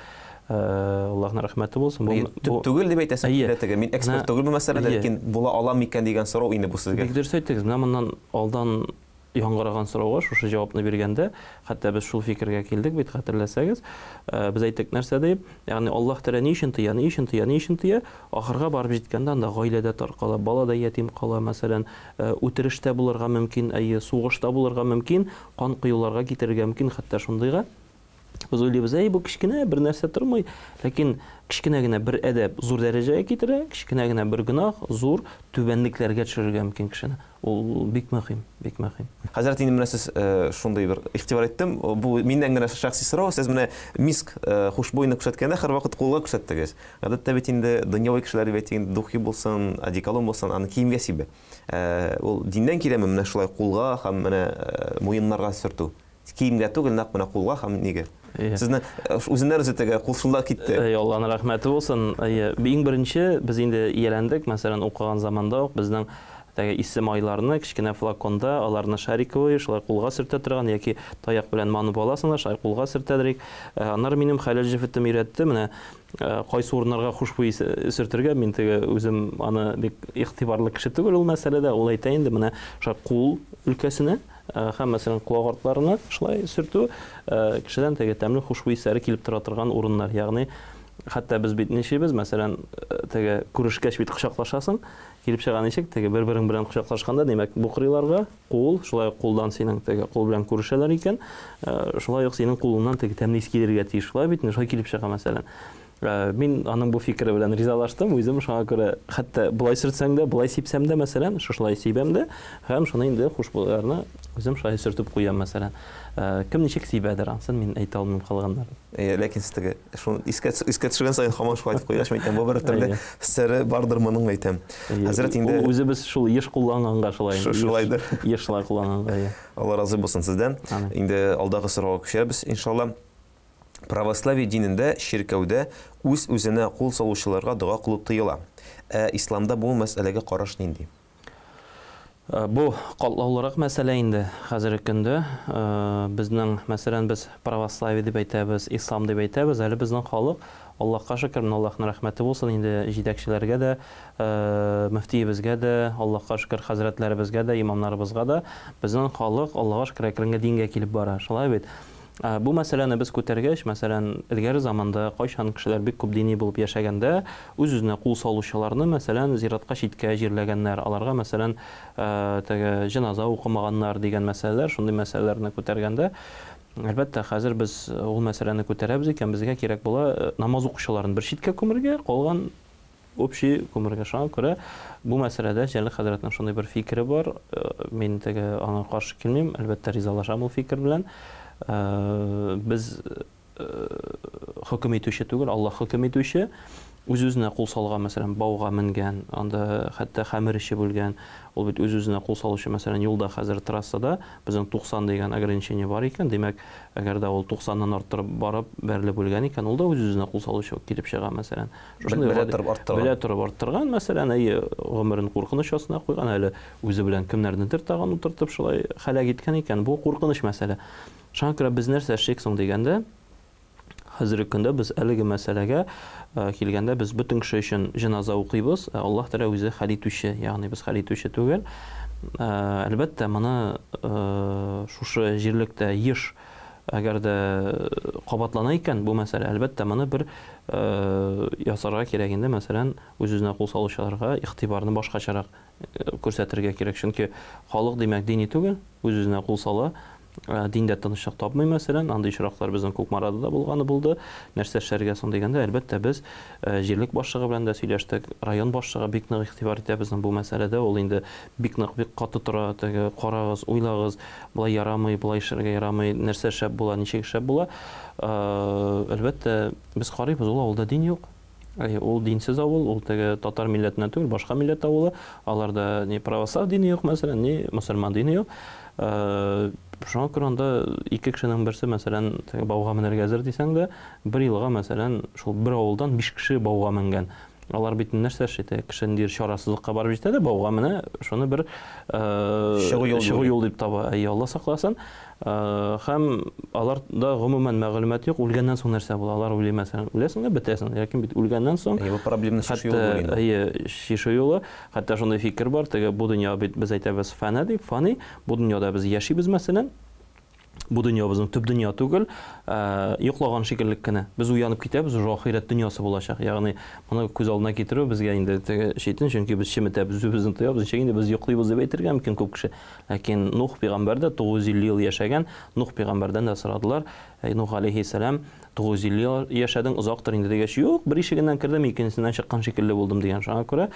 Аллаһның рәхмәте булсын. Бу төп түгел дип әйтәсем килә теге. Мин эксперт түгел бу мәсьәләдә, ләкин була ала микән дигән сорау инде бу сезгә. Бик дөрес әйттегез. Менә моннан алдан яңгыраган сорауга шушы җавапны биргәндә, хәтта без шул фикергә килдек бит, хәтерләсәгез, без әйттек нәрсә дип, ягъни Аллаһ Тәгалә ни өчен тыя, ни өчен тыя, ни өчен тыя, ахырга барып җиткәндә анда гаилә дә таркала, бала да ятим кала, мәсәлән, үтереш тә булырга мөмкин, әйе, сугыш та булырга мөмкин, кан коюларга китерергә мөмкин, хәтта шундыйга. Без уйлыйбыз, әй, бу кечкенә, бер нәрсә тормый. Ләкин кечкенә генә бер әдәп зур дәрәҗәгә китерә, кечкенә генә бер гөнаһ зур түбәнлекләргә төшерергә мөмкин кешене. Ул бик мөһим, бик мөһим. Хәзрәт, инде менә сез шундый бер игътибар иттем. Бу миннән генә шәхси сорау. Сез менә миск хушбуйны күрсәткәндә һәрвакыт кулга күрсәттегез. Гадәттә бит инде дөньяви кешеләр дип әйтик, духи булсын, одеколон булсын, аны киемгә сибә. Ул диннән киләме менә шулай кулга һәм менә муеннарга сөртү? Киемгә түгел, нәкъ менә кулга һәм нигә? Сезне үзеннән-үзе теге кул шунда китте. Әй, Алланың рәхмәте булсын. Әйе, иң беренче без инде ияләндек, мәсәлән, укыган заманда ук безнең теге исем айларны кечкенә флаконда, аларны шариковый, шулай кулга сөртә торган яки таяк белән манып аласың да, шулай кулга сөртәдер. Аннары минем хәләл җефетем өйрәтте, менә кайсы урыннарга хушбуй сөртергә, мин теге үзем аны бик игътибарлы кеше түгел ул мәсьәләдә, ул әйтә инде, менә шулай кул өлкәсенә, Һәм, мәсәлән, колак артларына шулай сөртү, кешедән теге тәмле хушбуй исләре килеп тора торган урыннар. Ягъни, хәтта без бит нишлибез, мәсәлән, теге күрешкәч бит кочаклашасың, килеп чыга ничек, теге бер-берең белән кочаклашканда, димәк, бу кырыйларга кул, шулай ук кулдан синең теге кул белән күрешәләр икән, шулай ук синең кулыңнан теге тәмле ис килергә тиеш. Шулай бит, шулай килеп чыга, мәсәлән. Мин аның бу фикере белән ризалаштым, үзем шуңа күрә хәтта болай сөртсәң дә, болай сипсәм дә, мәсәлән, шушылай сибәм дә, һәм шуны инде хушбуйларны үзем шулай сөртеп куям, мәсәлән. Кем ничек сибәдер, ансын мин әйтә алмыйм калганнарын. Әйе, ләкин сез теге шуны искә искә төшергән саен һаман шулай әйтеп куйгач, мин әйтәм, бу бер төрле сере бардыр моның, әйтәм. Хәзрәт инде Үзебез шул еш кулланганга шулай. Шулайдыр. Еш шулай кулланганга, әйе. Алла разый булсын сездән. Инде алдагы сорауга күчәбез, иншалла. Православие динендә чиркәүдә үз-үзенә кул салучыларга дога кылу тыела. Ә исламда бу мәсьәләгә караш нинди? Бу катлаулырак мәсьәлә инде хәзерге көндә. Безнең, мәсәлән, без православие дип әйтәбез, ислам дип әйтәбез, әле безнең халык, Аллаһка шөкер, менә Аллаһның рәхмәте булсын инде җитәкчеләргә дә, мөфтиебезгә дә, Аллаһка шөкер, хәзрәтләребезгә дә, имамнарыбызга да, безнең халык, Аллаһка шөкер, әкрен генә дингә килеп бара. Шулай бит? Бу мәсьәләне без күтәргәч, мәсәлән, элгәре заманда, кайчан кешеләр бик күп дини булып яшәгәндә, үз-үзенә кул салучыларны, мәсәлән, зиратка читкә җирләгәннәр, аларга, мәсәлән, теге җеназа укымаганнар дигән мәсьәләләр, шундый мәсьәләләрне күтәргәндә, әлбәттә, хәзер без ул мәсьәләне күтәрәбез икән, безгә кирәк була намаз укучыларын бер читкә күмергә, калган Общий күмергә. Шуңа күрә бу мәсьәләдә Җәлил хәзрәтнең шундый бер фикере бар. Мин теге аңа каршы килмим, әлбәттә, ризалашам ул фикер белән. Без хөкем итүче түгел, Аллаһ хөкем итүче. Үз-үзенә кул салган, мәсәлән, бауга менгән, анда хәтта хәмер эчеп үлгән. Ул бит үз-үзенә кул салучы, мәсәлән, юлда хәзер трассада безнең 90 дигән ограничение бар икән, димәк, әгәр дә ул 90-нан арттырып барып, бәрелеп үлгән икән, ул да үз-үзенә кул салучы килеп чыга, мәсәлән. Шушындый Белә торып арттырган. Белә торып арттырган, мәсәлән, әйе, гомерен куркыныч астына куйган, әле үзе белән кемнәрнедер тагын утыртып шулай һәлак иткән икән, бу куркыныч мәсьәлә. Шуңа күрә без нәрсә эшлик соң дигәндә, хәзерге көндә без әлеге мәсьәләгә килгәндә, без бөтен кеше өчен җеназа укыйбыз, ә Аллаһ Тәгалә үзе хәл итүче, ягъни без хәл итүче түгел. Әлбәттә, моны шушы җирлектә еш, әгәр дә кабатлана икән бу мәсьәлә, әлбәттә, моны бер ясарга кирәк инде, мәсәлән, үз-үзенә кул салучыларга игътибарны башкачарак күрсәтергә кирәк, чөнки халык, димәк, дини түгел, үз-үзенә кул сала, диндә тынычлык тапмый, мәсәлән, андый очраклар безнең Кукмарада да булганы булды. Нәрсә эшләргә соң дигәндә, әлбәттә, без җирлек башлыгы белән дә сөйләштек, район башлыгы бик нык игътибар итә безнең бу мәсьәләдә, ул инде бик нык, бик каты тора, теге карагыз, уйлагыз, болай ярамый, болай эшләргә ярамый, нәрсә шәп була, ничек шәп була. Әлбәттә, без карыйбыз, ул авылда дин юк. Әйе, ул динсез авыл, ул теге татар милләтеннән түгел, башка милләт авылы. Аларда ни православ дине юк, мәсәлән, ни мөселман дине юк. Шуңа күрә анда ике кешенең берсе, мәсәлән, теге бауга менәргә әзер дисәң дә, бер елга, мәсәлән, шул бер авылдан 5 кеше бауга менгән. Алар бит нәрсә эшли? Теге кеше ниндидер чарасызлыкка барып җитә дә, бауга менә, шуны бер чыгу юл чыгу юл дип таба. Әйе, Алла сакласын. Һәм аларда гомумән мәгълүмат юк, үлгәннән соң нәрсә була? Алар уйлый, мәсәлән, үләсең дә бетәсең. Ләкин бит үлгәннән соң Әйе, бу проблеманы чишү юлы булыр инде. Әйе, чишү юлы. Хәтта шундый фикер бар, теге бу дөнья бит без әйтәбез фана дип, фани. Бу дөньяда без яшибез, мәсәлән. Бу дөнья безнең төп дөнья түгел, йоклаган шикелле кенә. Без уянып китәбез, уже ахирәт дөньясы булачак. Ягъни моны күз алдына китерү безгә инде теге читен, чөнки без чеметәбез, үзебезне тоябыз, ничек инде без йоклыйбыз дип әйтергә мөмкин күп кеше. Ләкин Нух пәйгамбәр дә 950 ел яшәгән, Нух пәйгамбәрдән дә сорадылар, Әй Нух алейһиссәлам, 950 ел яшәдең, озактыр инде дигәч, юк, бер ишегеннән кердем, икенчесеннән чыккан шикелле булдым дигән. Шуңа күрә,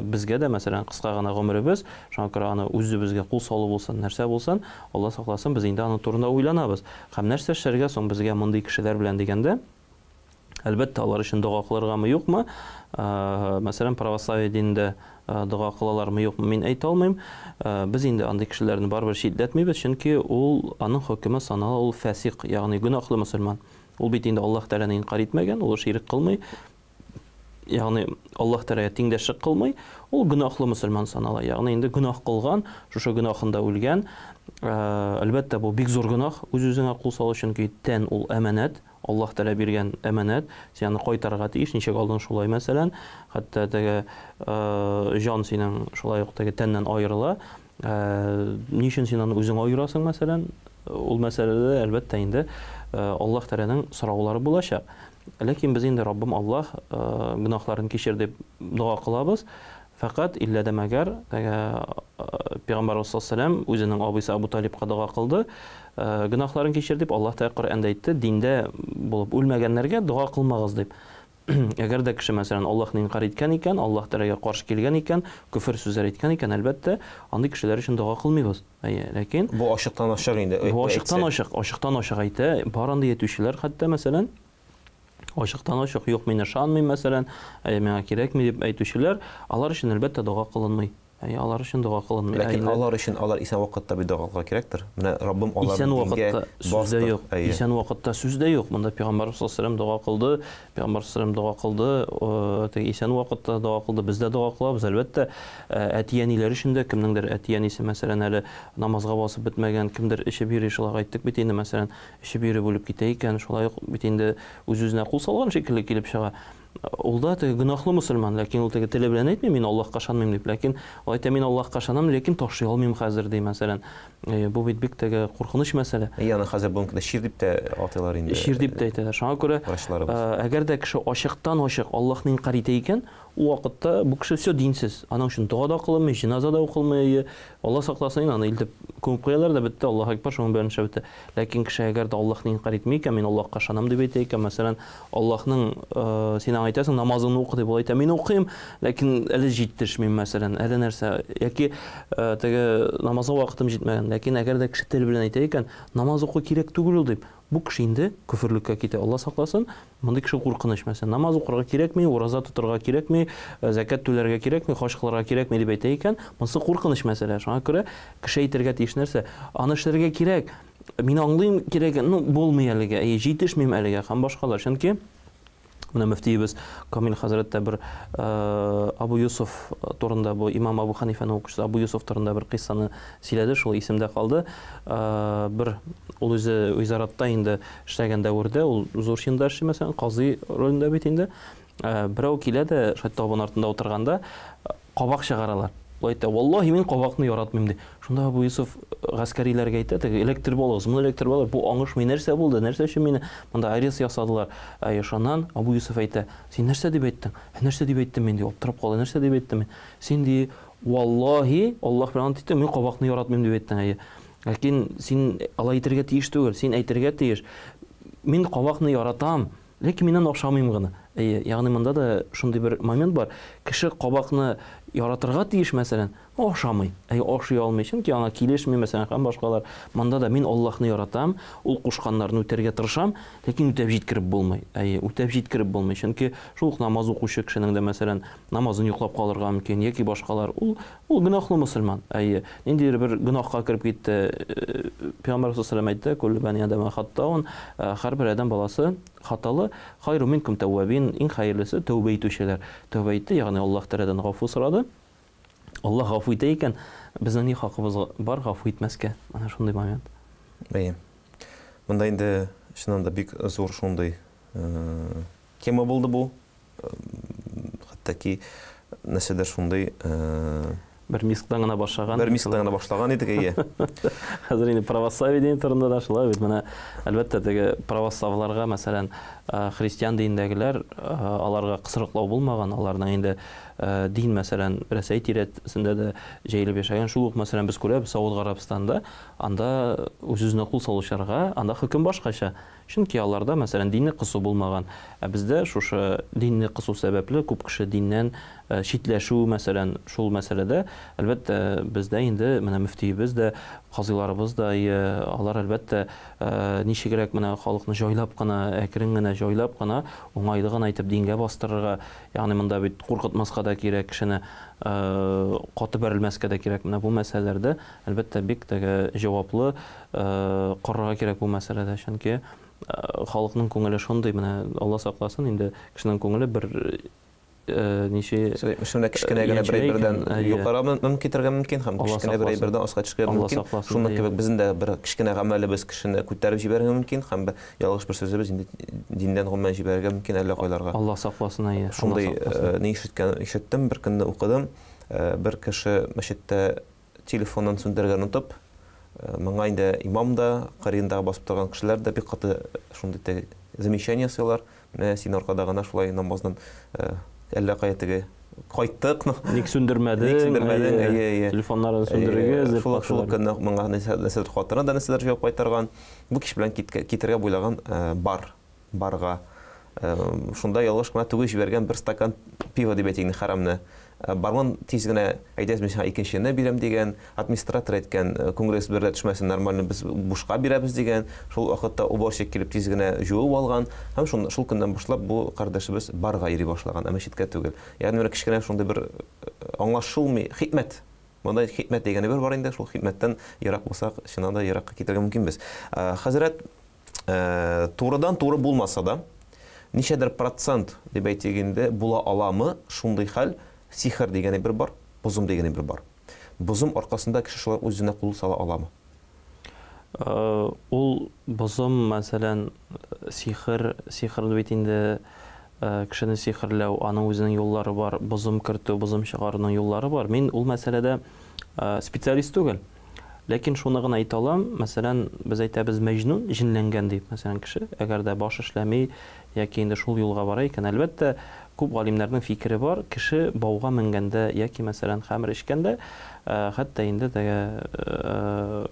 безгә дә, мәсәлән, кыска гына гомеребез, шуңа күрә аны үзебезгә кул салу булсын, нәрсә булсын, Алла сакласын, без инде аның турында уйланабыз. Һәм нәрсә эшләргә соң безгә мондый кешеләр белән дигәндә, әлбәттә, алар өчен дога кылыргамы, юкмы? Мәсәлән, православие динендә дога кылалармы, юкмы, мин әйтә алмыйм. Без инде андый кешеләрне барыбер читләтмибез, чөнки ул аның хөкеме санала ул фәсик, ягъни гөнаһлы мөселман. Ул бит инде Аллаһ Тәгаләне инкарь итмәгән, ул ширк кылмый. Ягъни Аллаһ Тәгаләгә тиңдәшлек кылмый, ул гөнаһлы мөселман санала. Ягъни инде гөнаһ кылган, шушы гөнаһында үлгән. Әлбәттә, бу бик зур гөнаһ, үз-үзеңә кул салу, чөнки тән ул әманәт. Аллаһ Тәгалә биргән әманәт, син аны кайтарырга тиеш, ничек алдың шулай, мәсәлән, хәтта теге җан синең шулай ук теге тәннән аерыла. Ни өчен син аны үзең аерасың, мәсәлән? Ул мәсьәләдә әлбәттә инде Аллаһ Тәгаләнең сораулары булачак. Ләкин без инде Раббым Аллаһ гөнаһларын кичер дип дога кылабыз. Фәкать иллә дә мәгәр Пәйгамбәрбез саллаллаһу алейһи ва сәлләм үзенең абыйсы Абу Талибка дога кылды, гөнаһларын кичер дип, Аллаһ Тәгалә Коръәндә әйтте, диндә булып үлмәгәннәргә дога кылмагыз дип. Әгәр дә кеше, мәсәлән, Аллаһны инкарь иткән икән, Аллаһ Тәгаләгә каршы килгән икән, көфер сүзләр әйткән икән, әлбәттә, андый кешеләр өчен дога кылмыйбыз. Әйе, ләкин Бу ачыктан ачык инде. Бу ачыктан ачык, ачыктан ачык әйтә. Бар андый әйтүчеләр хәтта, мәсәлән, ачыктан ачык, юк, мин ышанмыйм, мәсәлән, миңа кирәкми дип әйтүчеләр, алар өчен, әлбәттә, дога кылынмый. Әйе, алар өчен дога кылынмый. Ләкин алар өчен алар исән вакытта бит дога кылырга кирәктер. Менә Раббым аларны исән вакытта сүз дә юк. Исән вакытта сүз дә юк. Монда Пәйгамбәрбез саллаллаһу алейһи ва сәлләм дога кылды, Пәйгамбәрбез саллаллаһу алейһи ва сәлләм дога кылды, теге исән вакытта дога кылды, без дә дога кылабыз, әлбәттә, әти-әниләр өчен дә, кемнеңдер әти-әнисе, мәсәлән, әле намазга басып бетмәгән, кемдер эчеп йөри, шулай әйттек бит инде, мәсәлән, эчеп йөреп үлеп китә икән, шулай ук бит инде үз-үзенә кул салган шикелле килеп чыга. Ул да теге гөнаһлы мөселман, ләкин ул теге теле белән әйтми, мин Аллаһка ышанмыйм дип, ләкин ул әйтә, мин Аллаһка ышанам, ләкин ташлый алмыйм хәзер ди, мәсәлән. Бу бит бик теге куркыныч мәсьәлә. Әйе, аны хәзер бүгенге көндә чир дип тә атыйлар инде. Чир дип тә әйтәләр. Шуңа күрә, әгәр дә кеше ачыктан-ачык Аллаһны инкарь итә икән, ул вакытта бу кеше все динсез. Аның өчен дога да кылынмый, җеназа да укылмый, Алла сакласын инде, аны илтеп күмеп куялар да бетте, Аллаһу акбар, шуның белән эш бетә. Ләкин кеше әгәр дә Аллаһны инкарь итми икән, мин Аллаһка ышанам дип әйтә икән, мәсәлән, Аллаһның, син аңа әйтәсең, намазыңны укы дип, ул әйтә, мин укыйм, ләкин әле җитешмим, мәсәлән, әле нәрсә, яки теге намазга вакытым җитмәгән. Ләкин әгәр дә кеше тел белән әйтә икән, намаз уку кирәк түгел ул дип, Бу кеше инде көферлеккә китә, Алла сакласын. Мондый кеше куркыныч, мәсәлән, намаз укырга кирәкми, ураза тотырга кирәкми, зәкят түләргә кирәкми, хаҗ кылырга кирәкми дип әйтә икән, монысы куркыныч мәсьәлә. Шуңа күрә кеше әйтергә тиеш нәрсә? Аны эшләргә кирәк. Мин аңлыйм кирәген, ну, булмый әлегә, әйе, җитешмим әлегә һәм башкалар. Чөнки менә мөфтиебез Камил хәзрәт тә бер Абу Юсуф турында, бу имам Абу Ханифәнең укучысы Абу Юсуф турында бер кыйссаны сөйләде, шул исемдә калды. Бер ул үзе визаратта инде эшләгән дәвердә, ул зур чинда эшли, мәсәлән, казый ролендә бит инде. Берәү килә дә, шулай табын артында утырганда, кабак чыгаралар. Ул әйтә, валлаһи, мин кабакны яратмыйм, ди. Шунда Абу Юсуф гаскәриләргә әйтә, теге эләктереп алыгыз, моны эләктереп алыгыз, бу аңышмый, нәрсә булды, нәрсә өчен мине монда арест ясадылар. Әй, шуннан Абу Юсуф әйтә, син нәрсә дип әйттең? Ә нәрсә дип әйттем мин, ди, аптырап кала, нәрсә дип әйттем мин? Син, ди, валлаһи, Аллаһ белән ант иттем, мин кабакны яратмыйм дип әйттең, әйе. Ләкин син алай әйтергә тиеш түгел, син әйтергә тиеш, мин кабакны яратам, Ләкин мин аны ашамыйм гына. Әйе, ягъни монда да шундый бер момент бар. Кеше кабакны яратырга тиеш, мәсәлән, но ашамый. Әйе, ашый алмый, чөнки аңа килешми, мәсәлән, һәм башкалар. Монда да мин Аллаһны яратам, ул кушканнарны үтәргә тырышам, ләкин үтәп җиткереп булмый. Әйе, үтәп җиткереп булмый, чөнки шул ук намаз укучы кешенең дә, мәсәлән, намазын йоклап калырга мөмкин яки башкалар. Ул Ул гөнаһлы мөселман. Әйе. Ниндидер бер гөнаһка кереп китте. Пәйгамбәр саллаллаһу әйтте, "Куллу бани адама хаттаун", һәрбер адәм баласы хаталы. Хайру минкум тәввабин, иң хәерлесе тәүбә итүчеләр. Тәүбә итте, ягъни Аллаһ Тәгаләдән гафу сорады. Аллаһ гафу итә икән, безнең ни хакыбыз бар гафу итмәскә? Менә шундый момент. Әйе. Монда инде чыннан да бик зур шундый тема булды бу. Хәтта ки нәрсәдер шундый Бер мисктан гына башлаган. Бер мисктан гына башлаган идек, әйе. Хәзер инде православие дине турында да шулай бит. Менә әлбәттә теге православларга, мәсәлән, христиан динендәгеләр, аларга кысрыклау булмаган, аларның инде дин, мәсәлән, Рәсәй тирәсендә дә җәелеп яшәгән. Шул ук, мәсәлән, без күрәбез Сауд Гарәбстанында, анда үз-үзенә кул салучыларга анда хөкем башкача. Чөнки аларда, мәсәлән, динне кысу булмаган. Ә бездә шушы динне кысу сәбәпле күп кеше диннән читләшү, мәсәлән, шул мәсьәләдә, әлбәттә, бездә инде менә мөфтиебез дә, казыйларыбыз да, алар, әлбәттә, ничегрәк менә халыкны җайлап кына, әкрен генә җайлап кына, уңайлы гына итеп дингә бастырырга, ягъни монда бит куркытмаска да кирәк кешене, каты бәрелмәскә дә кирәк. Менә бу мәсьәләләрдә, әлбәттә, бик теге җаваплы карарга кирәк бу мәсьәләдә, чөнки халыкның күңеле шундый, менә Алла сакласын, инде кешенең күңеле бер ничә Шунда кечкенә генә бер әйбердән югары мөмкин китәргә мөмкин һәм кечкенә бер әйбердән аска төшәргә мөмкин. Шуның кебек безнең дә бер кечкенә гамәлебез кешене күтәреп җибәрергә мөмкин һәм бер ялгыш бер сүзебез инде диннән гомумән җибәрергә мөмкин әллә кайларга. Алла сакласын, әйе. Шундый ни ишеткән, ишеттем, бер көнне укыдым. Бер кеше мәчеттә телефонын сүндерергә онытып, моңа инде имам да, кырыендагы басып торган кешеләр дә бик каты шундый теге замечание ясыйлар. Менә син аркада гына шулай намаздан әллә кая теге кайттык. Ник сүндермәдең? Ник сүндермәдең? Әйе, әйе. Телефоннарын сүндерегез дип. Шул шул көнне моңа нәрсәдер хатыны да нәрсәдер җавап кайтарган. Бу кич белән китергә буйлаган бар. Барга. Шунда ялгыш кына түгеп җибәргән бер стакан пиво дип әйтик инде, хәрамны. Бармен тиз генә, әйдәгез, мин сиңа икенчене бирәм дигән. Администратор әйткән, күңелегез бер дә төшмәсен, нормально без бушка бирәбез дигән. Шул вакытта уборщик килеп тиз генә җуып алган. Һәм шун, шул көннән башлап бу кардәшебез барга йөри башлаган, ә мәчеткә түгел. Ягъни менә кечкенә шундый бер аңлашылмый хикмәт. Монда хикмәт дигән әйбер бар инде, шул хикмәттән ерак булсак, чыннан да еракка китәргә мөмкинбез. Хәзрәт, турыдан-туры булмаса да, ничәдер процент, дип әйтик инде, була аламы шундый хәл, сихер дигән әйбер бар, бозым дигән әйбер бар. Бозым аркасында кеше шулай үз-үзенә кул сала аламы? Ул бозым, мәсәлән, сихер, сихер бит инде кешене сихерләү, аның үзенең юллары бар, бозым кертү, бозым чыгаруның юллары бар. Мин ул мәсьәләдә специалист түгел. Ләкин шуны гына әйтә алам, мәсәлән, без әйтәбез мәҗнүн, җенләнгән дип, мәсәлән, кеше, әгәр дә баш эшләми яки инде шул юлга бара икән, әлбәттә, күп галимнәрнең фикере бар, кеше бауга менгәндә яки, мәсәлән, хәмер эчкәндә, хәтта инде теге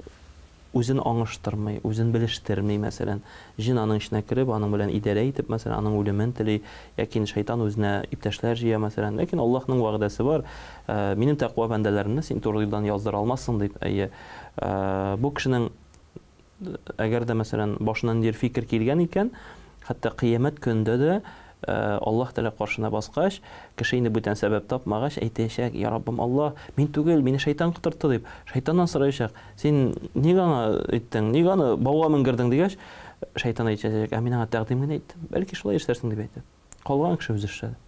үзен аңыштырмый, үзен белештерми, мәсәлән. Җен аның эченә кереп, аның белән идарә итеп, мәсәлән, аның үлемен тели, яки инде шайтан үзенә иптәшләр җыя, мәсәлән. Ләкин Аллаһның вәгъдәсе бар, Минем тәкъва бәндәләремне син туры юлдан яздыра алмассың, дип. Әйе, бу кешенең Әгәр дә, мәсәлән, башына ниндидер фикер килгән икән, хәтта кыямәт көнендә дә Аллаһ Тәгалә каршына баскач, кеше инде бүтән сәбәп тапмагач, әйтәчәк, Я Раббым Аллаһ, мин түгел, мине шайтан котыртты дип, шайтаннан сораячак, син нигә аңа әйттең, нигә аны бауга менгердең дигәч, шайтан әйтәчәк, ә мин аңа тәкъдим генә иттем, бәлки шулай эшләрсең дип әйтеп. Калган кеше үзе эшләде.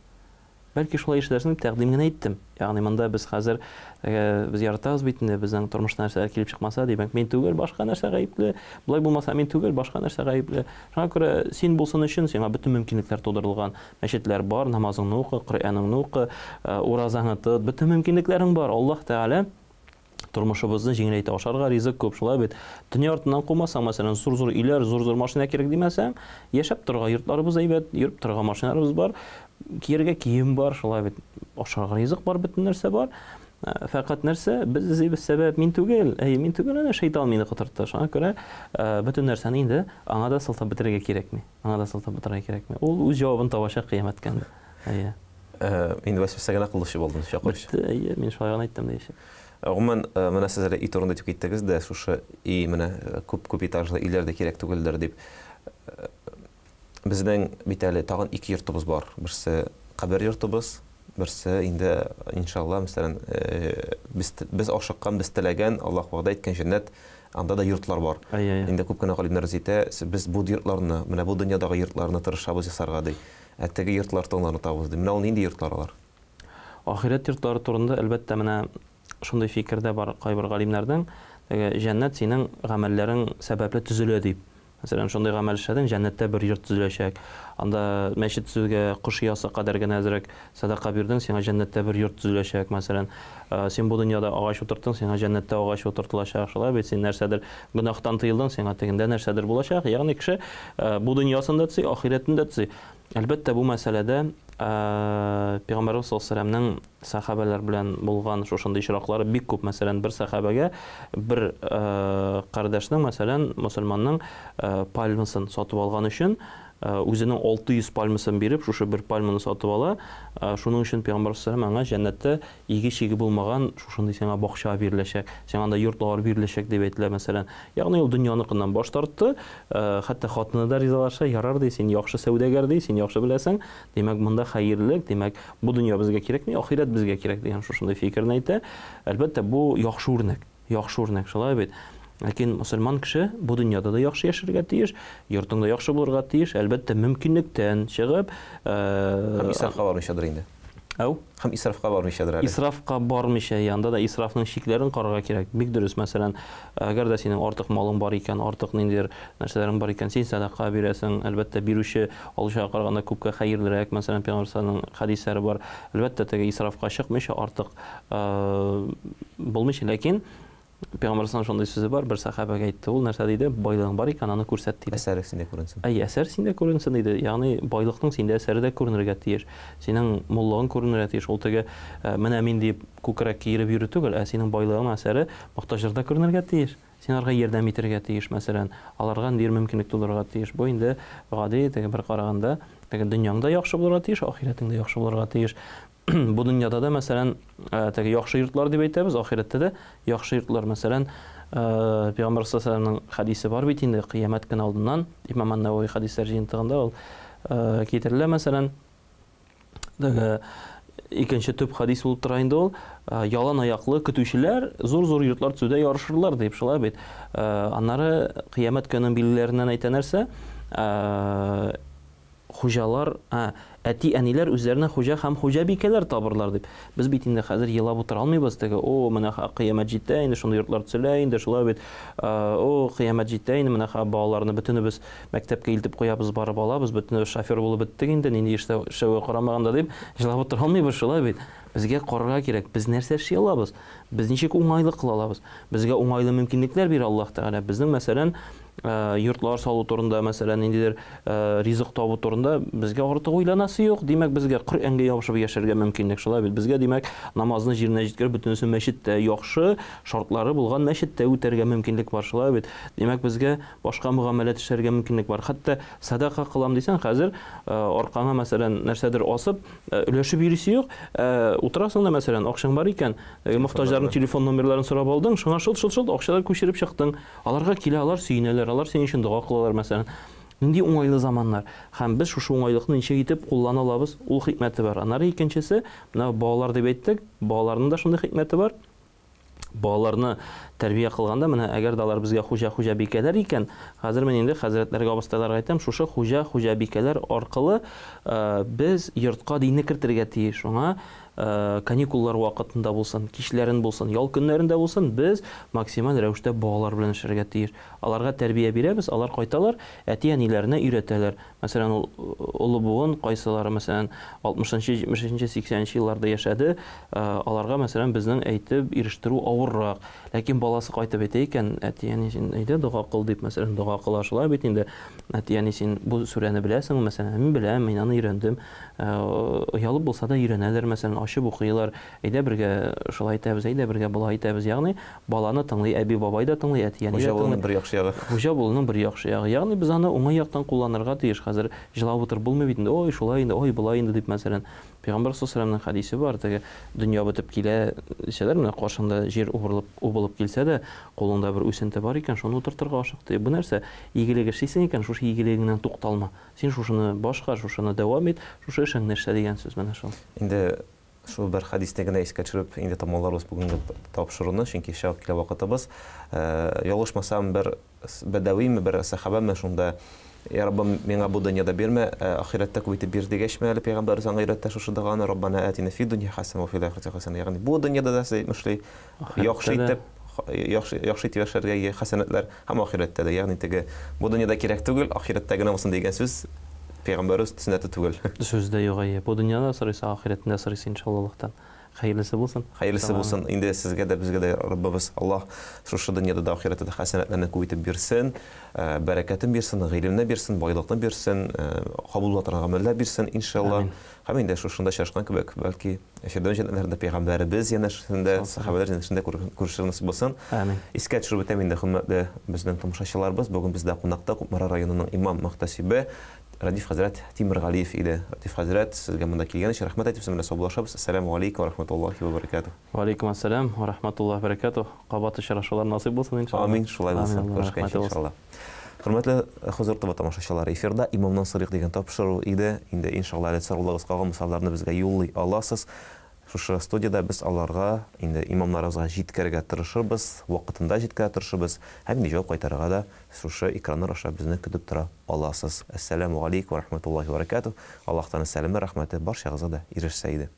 Бәлки шулай эшләрсең дип тәкъдим генә иттем. Ягъни монда без хәзер без яратабыз бит инде, безнең тормышта нәрсәләр килеп чыкмаса, димәк, мин түгел, башка нәрсә гаепле. Болай булмаса, мин түгел, башка нәрсә гаепле. Шуңа күрә син булсын өчен сиңа бөтен мөмкинлекләр тудырылган. Мәчетләр бар, намазыңны укы, Коръәнеңне укы, уразаңны тот, бөтен мөмкинлекләрең бар. Аллаһ Тәгалә тормышыбызны җиңеләйтә, ашарга ризык күп, шулай бит. Дөнья артыннан кумасаң, мәсәлән, зур-зур өйләр, зур-зур машина кирәк димәсәң, яшәп торырга йортларыбыз әйбәт, йөреп торырга машиналарыбыз бар, кияргә кием бар, шулай бит. Ашарга ризык бар, бөтен нәрсә бар. Э, фәкать нәрсә, без эзлибез сәбәп, мин түгел, әй, мин түгел, әнә шайтан мине котыртты. Шуңа күрә э, бөтен нәрсәне инде аңа да сылтап бетерергә кирәкми. Аңа да сылтап бетерергә кирәкми. Ул үз җавабын табачак кыямәт көнендә. Әйе. Э, инде вәсвәсә генә кылучы булдың, чакыручы. Бетте, әйе, мин шулай гына әйттем дигәч. Э, гомумән, э, менә сез әле өй турында әйтеп киттегез дә, шушы өй менә күп-күп этажлы өйләр дә кирәк түгелдер дип. Безнең бит әле тагын ике йортыбыз бар. Берсе кабер йортыбыз, берсе инде, иншалла, мәсәлән, без, без ашыккан, без теләгән, Аллаһ вәгъдә иткән җәннәт, анда да йортлар бар. Инде күп кенә галимнәр әйтә, без бу йортларны, менә бу дөньядагы йортларны тырышабыз ясарга ди. Ә теге йортлар турында онытабыз, ди. Менә ул нинди йортлар алар? Ахирәт йортлары турында, әлбәттә, менә шундый фикер дә бар кайбер галимнәрнең, теге җәннәт синең гамәлләрең сәбәпле төзелә дип. Мәсәлән, шундый гамәл эшләдең, җәннәттә бер йорт төзеләчәк. Анда мәчет төзүгә кош оясы кадәр генә әзрәк сәдака бирдең, сиңа җәннәттә бер йорт төзеләчәк, мәсәлән. Син бу дөньяда агач утырттың, сиңа җәннәттә агач утыртылачак. Шулай бит, син нәрсәдер гөнаһтан тыелдың, сиңа тегендә нәрсәдер булачак. Ягъни кеше бу дөньясын да төзи, ахирәтен дә төзи. Әлбәттә, бу мәсьәләдә Пәйгамбәрбез саллаллаһу алейһи вәсәлләмнең сәхабәләр белән булган шушындый очраклары бик күп. Мәсәлән, бер сәхабәгә бер кардәшнең, мәсәлән, мөселманның пальмасын сатып алган өчен үзенең 600 пальмасын биреп, шушы бер пальманы сатып ала. Шуның өчен Пәйгамбәр саллаллаһу алейһи вәсәлләм аңа җәннәттә иге-чиге булмаган шушындый сиңа бакча биреләчәк, сиңа анда йортлар биреләчәк дип әйтелә, мәсәлән. Ягъни ул дөньяныкыннан баш тартты, хәтта хатыны да ризалаша, ярар ди, син яхшы сәүдәгәр ди, син яхшы беләсең, димәк, монда хәерлелек, димәк, бу дөнья безгә кирәкми, ахирәт безгә кирәк дигән шушындый фикерне әйтә. Әлбәттә, бу яхшы үрнәк. Яхшы үрнәк, шулай бит. Ләкин мөселман кеше бу дөньяда да яхшы яшәргә тиеш, йортың да яхшы булырга тиеш, әлбәттә, мөмкинлектән чыгып, Һәм исрафка бармыйчадыр инде. Әү? Һәм исрафка бармыйчадыр әле. Исрафка бармыйча, янда да исрафның чикләрен карарга кирәк. Бик дөрес, мәсәлән, әгәр дә синең артык малың бар икән, артык ниндидер нәрсәләрең бар икән, син сәдака бирәсең, әлбәттә, бирүче алучыга караганда күпкә хәерлерәк, мәсәлән, Пәйгамбәр саллаллаһу хәдисләре бар. Әлбәттә, теге исрафка чыкмыйча, артык булмыйча, ләкин Пәйгамбәр саллаллаһу шундый сүзе бар, бер сәхабәгә әйтте, ул нәрсә диде? Байлыгың бар икән, аны күрсәт диде. Әсәре синдә күренсен. Әй, әсәр синдә күренсен диде. Ягъни байлыкның синдә әсәре дә күренергә тиеш. Синең муллыгың күренергә тиеш. Ул теге менә мин дип күкрәк киереп йөрү түгел, ә синең байлыгың әсәре мохтаҗларда күренергә тиеш. Син аларга ярдәм итәргә тиеш, мәсәлән, аларга ниндидер мөмкинлек тудырырга тиеш. Бу инде гади, теге бер караганда, теге дөньяң да яхшы булырга тиеш, ахирәтең дә яхшы булырга тиеш. Бу дөньяда да, мәсәлән, теге яхшы йортлар дип әйтәбез, ахирәттә дә яхшы йортлар. Мәсәлән, Пәйгамбәр саллаллаһу алейһи вәсәлләмнең хәдисе бар бит инде, кыямәт көне алдыннан, Имам ан-Навави хәдисләр җыентыгында ул китерелә, мәсәлән, теге икенче төп хәдис булып тора инде ул, ялан аяклы көтүчеләр зур-зур йортлар төзүдә ярышырлар дип, шулай бит. Аннары кыямәт көненең билгеләреннән әйтә нәрсә? Хуҗалар, ә, әти-әниләр үзләренә хуҗа һәм хуҗабикәләр табырлар дип. Без бит инде хәзер елап утыра алмыйбыз, теге, о, менә ха, кыямәт җитә инде, шундый йортлар төзелә инде, шулай бит, о, кыямәт җитә инде, менә ха, балаларны бөтенебез мәктәпкә илтеп куябыз, барып алабыз, бөтенебез шофер булып беттек инде, нинди эштә эшләүгә карамаганда дип, җылап утыра алмыйбыз, шулай бит. Безгә карарга кирәк, без нәрсә эшли алабыз, без ничек уңайлы кыла алабыз, безгә уңайлы мөмкинлекләр бирә Аллаһ Тәгалә. Безнең, мәсәлән, Йортлар салу турында, мәсәлән, ниндидер ризык табу турында безгә артык уйланасы юк. Димәк, безгә Коръәнгә ябышып яшәргә мөмкинлек. Шулай бит. Безгә, димәк, намазны җиренә җиткереп, бөтенесе мәчеттә, яхшы шартлары булган мәчеттә үтәргә мөмкинлек бар. Шулай бит. Димәк, безгә башка мөгамәлә эшләргә мөмкинлек бар. Хәтта садака кылам дисәң, хәзер аркаңа, мәсәлән, нәрсәдер асып, өләшеп йөрисе юк. Утырасың да, мәсәлән, акчаң бар икән, мохтаҗларның телефон номерларын сорап алдың, шуңа шылт-шылт-шылт акчалар күчереп чыктың. Аларга килә, алар сөенәләр, алар синең өчен дога кылалар, мәсәлән. Нинди уңайлы заманнар. Һәм без шушы уңайлыкны ничек итеп куллана алабыз, ул хикмәте бар. Аннары икенчесе, менә балалар дип әйттек, балаларның да шундый хикмәте бар. Балаларны тәрбия кылганда, менә әгәр дә алар безгә хуҗа-хуҗабикәләр икән, хәзер мин инде хәзрәтләргә, абыстайларга әйтәм, шушы хуҗа-хуҗабикәләр аркылы без йортка динне кертергә тиеш. Шуңа каникуллар вакытында булсын, кичләрен булсын, ял көннәрендә булсын, без максималь рәвештә балалар белән эшләргә тиеш. Аларга тәрбия бирәбез, алар кайталар, әти-әниләренә өйрәтәләр. Мәсәлән, ул олы буын, кайсылары, мәсәлән, 60 нчы, 70 нче, 80 нче елларда яшәде, аларга, мәсәлән, безнең әйтеп ирештерү авыррак. Ләкин баласы кайтып әйтә икән, әти-әни, син әйдә дога кыл дип, мәсәлән, дога кыла, шулай бит инде. Әти-әни, син бу сүрәне беләсеңме, мәсәлән, мин беләм, мин аны өйрәндем. Оялып булса да өйрәнәләр, мәсәлән, ачып укыйлар. Әйдә бергә шулай итәбез, әйдә бергә болай итәбез. Ягъни баланы тыңлый, әби-бабай да тыңлый, әти-әни дә Хуҗа тыңлый. булуның бер яхшы ягы. Хуҗа булуның бер яхшы ягы. Ягъни без аны уңай яктан кулланырга тиеш. Хәзер җылап утырып булмый бит инде. Ой, шулай инде, ой, болай инде дип, мәсәлән. Пәйгамбәр саллаллаһу алейһи вәсәлләмнең хәдисе бар, теге дөнья бетеп килә дисәләр, менә каршыңда җир убырылып, убылып килсә дә, кулыңда бер үсенте бар икән, шуны утыртырга ашык ди. Бу нәрсә? Игелек эшлисең икән, шушы игелегеңнән тукталма. Син шушыны башкар, шушыны дәвам ит, шушы эшеңне эшлә дигән сүз менә шул. Инде шул бер хәдисне генә искә төшереп, инде тәмамларбыз бүгенге тапшыруны, чөнки чыгып килә вакытыбыз. Ялгышмасам, бер бәдәвиме, бер сәхабәме шунда Я Раббым, миңа бу дөньяда бирмә, ә ахирәттә күп итеп бир дигәчме әле пәйгамбәребез аңа өйрәтә шушы доганы, Раббана атина фид дөнья хәсәнә ва фил ахирәти хәсәнә. Ягъни бу дөньяда да сез әйтмешли, яхшы итеп, яхшы яхшы итеп яшәргә хәсәнәтләр һәм ахирәттә дә. Ягъни теге бу дөньяда кирәк түгел, ахирәттә генә булсын дигән сүз пәйгамбәребез сөннәте түгел. Сүз дә юк, әйе. Бу дөньяда сорыйсы, ахирәтендә сорыйсы, иншалла Аллаһтан. Хәерлесе булсын. Хәерлесе булсын. Инде сезгә дә, безгә дә Раббыбыз Аллаһ шушы дөньяда да, ахирәттә дә хәсәнәтләрне күп итеп бирсен, бәрәкәтен бирсен, гыйлемне бирсен, байлыкны бирсен, кабул була торган гамәлләр бирсен, иншалла. Һәм инде шушында очрашкан кебек, бәлки Фирдәүс җәннәтләрендә пәйгамбәребез янәшәсендә, сәхабәләр янәшәсендә күрешер насыйп булсын. Амин. Искә төшереп үтәм инде, хөрмәтле безнең тамашачыларыбыз, бүген бездә кунакта Кукмара районының имам-мөхтәсибе Рәдиф хәзрәт Тимергалиев иде. Рәдиф хәзрәт, сезгә монда килгән өчен рәхмәт әйтеп, сезнең белән саубуллашабыз. Әссәләмү галәйкүм вә рахматуллаһи вә бәрәкәтүһ. Вә алейкум әссәлам вә рахматуллаһи вә бәрәкәтүһ. Кабат очрашулар насыйп булсын, иншалла. Амин, шулай булсын. Күрешкәнчә, иншалла. Хөрмәтле Хозур ТВ тамашачылары, эфирда Имамнан сорыйк дигән тапшыру иде. Инде, иншалла, әле сорауларыгыз калган булса, аларны безгә юллый аласыз. Шушы студиядә без аларга, инде имамнарыбызга җиткерергә тырышырбыз, вакытында җиткерә тырышырбыз һәм инде җавап кайтарырга да шушы экраннар аша безне көтеп тора аласыз. Әссәләмү галәйкүм вә рахмәтуллаһи вә бәрәкәтүһ. Аллаһтан сәламе, рәхмәте барчагызга да ирешсә иде.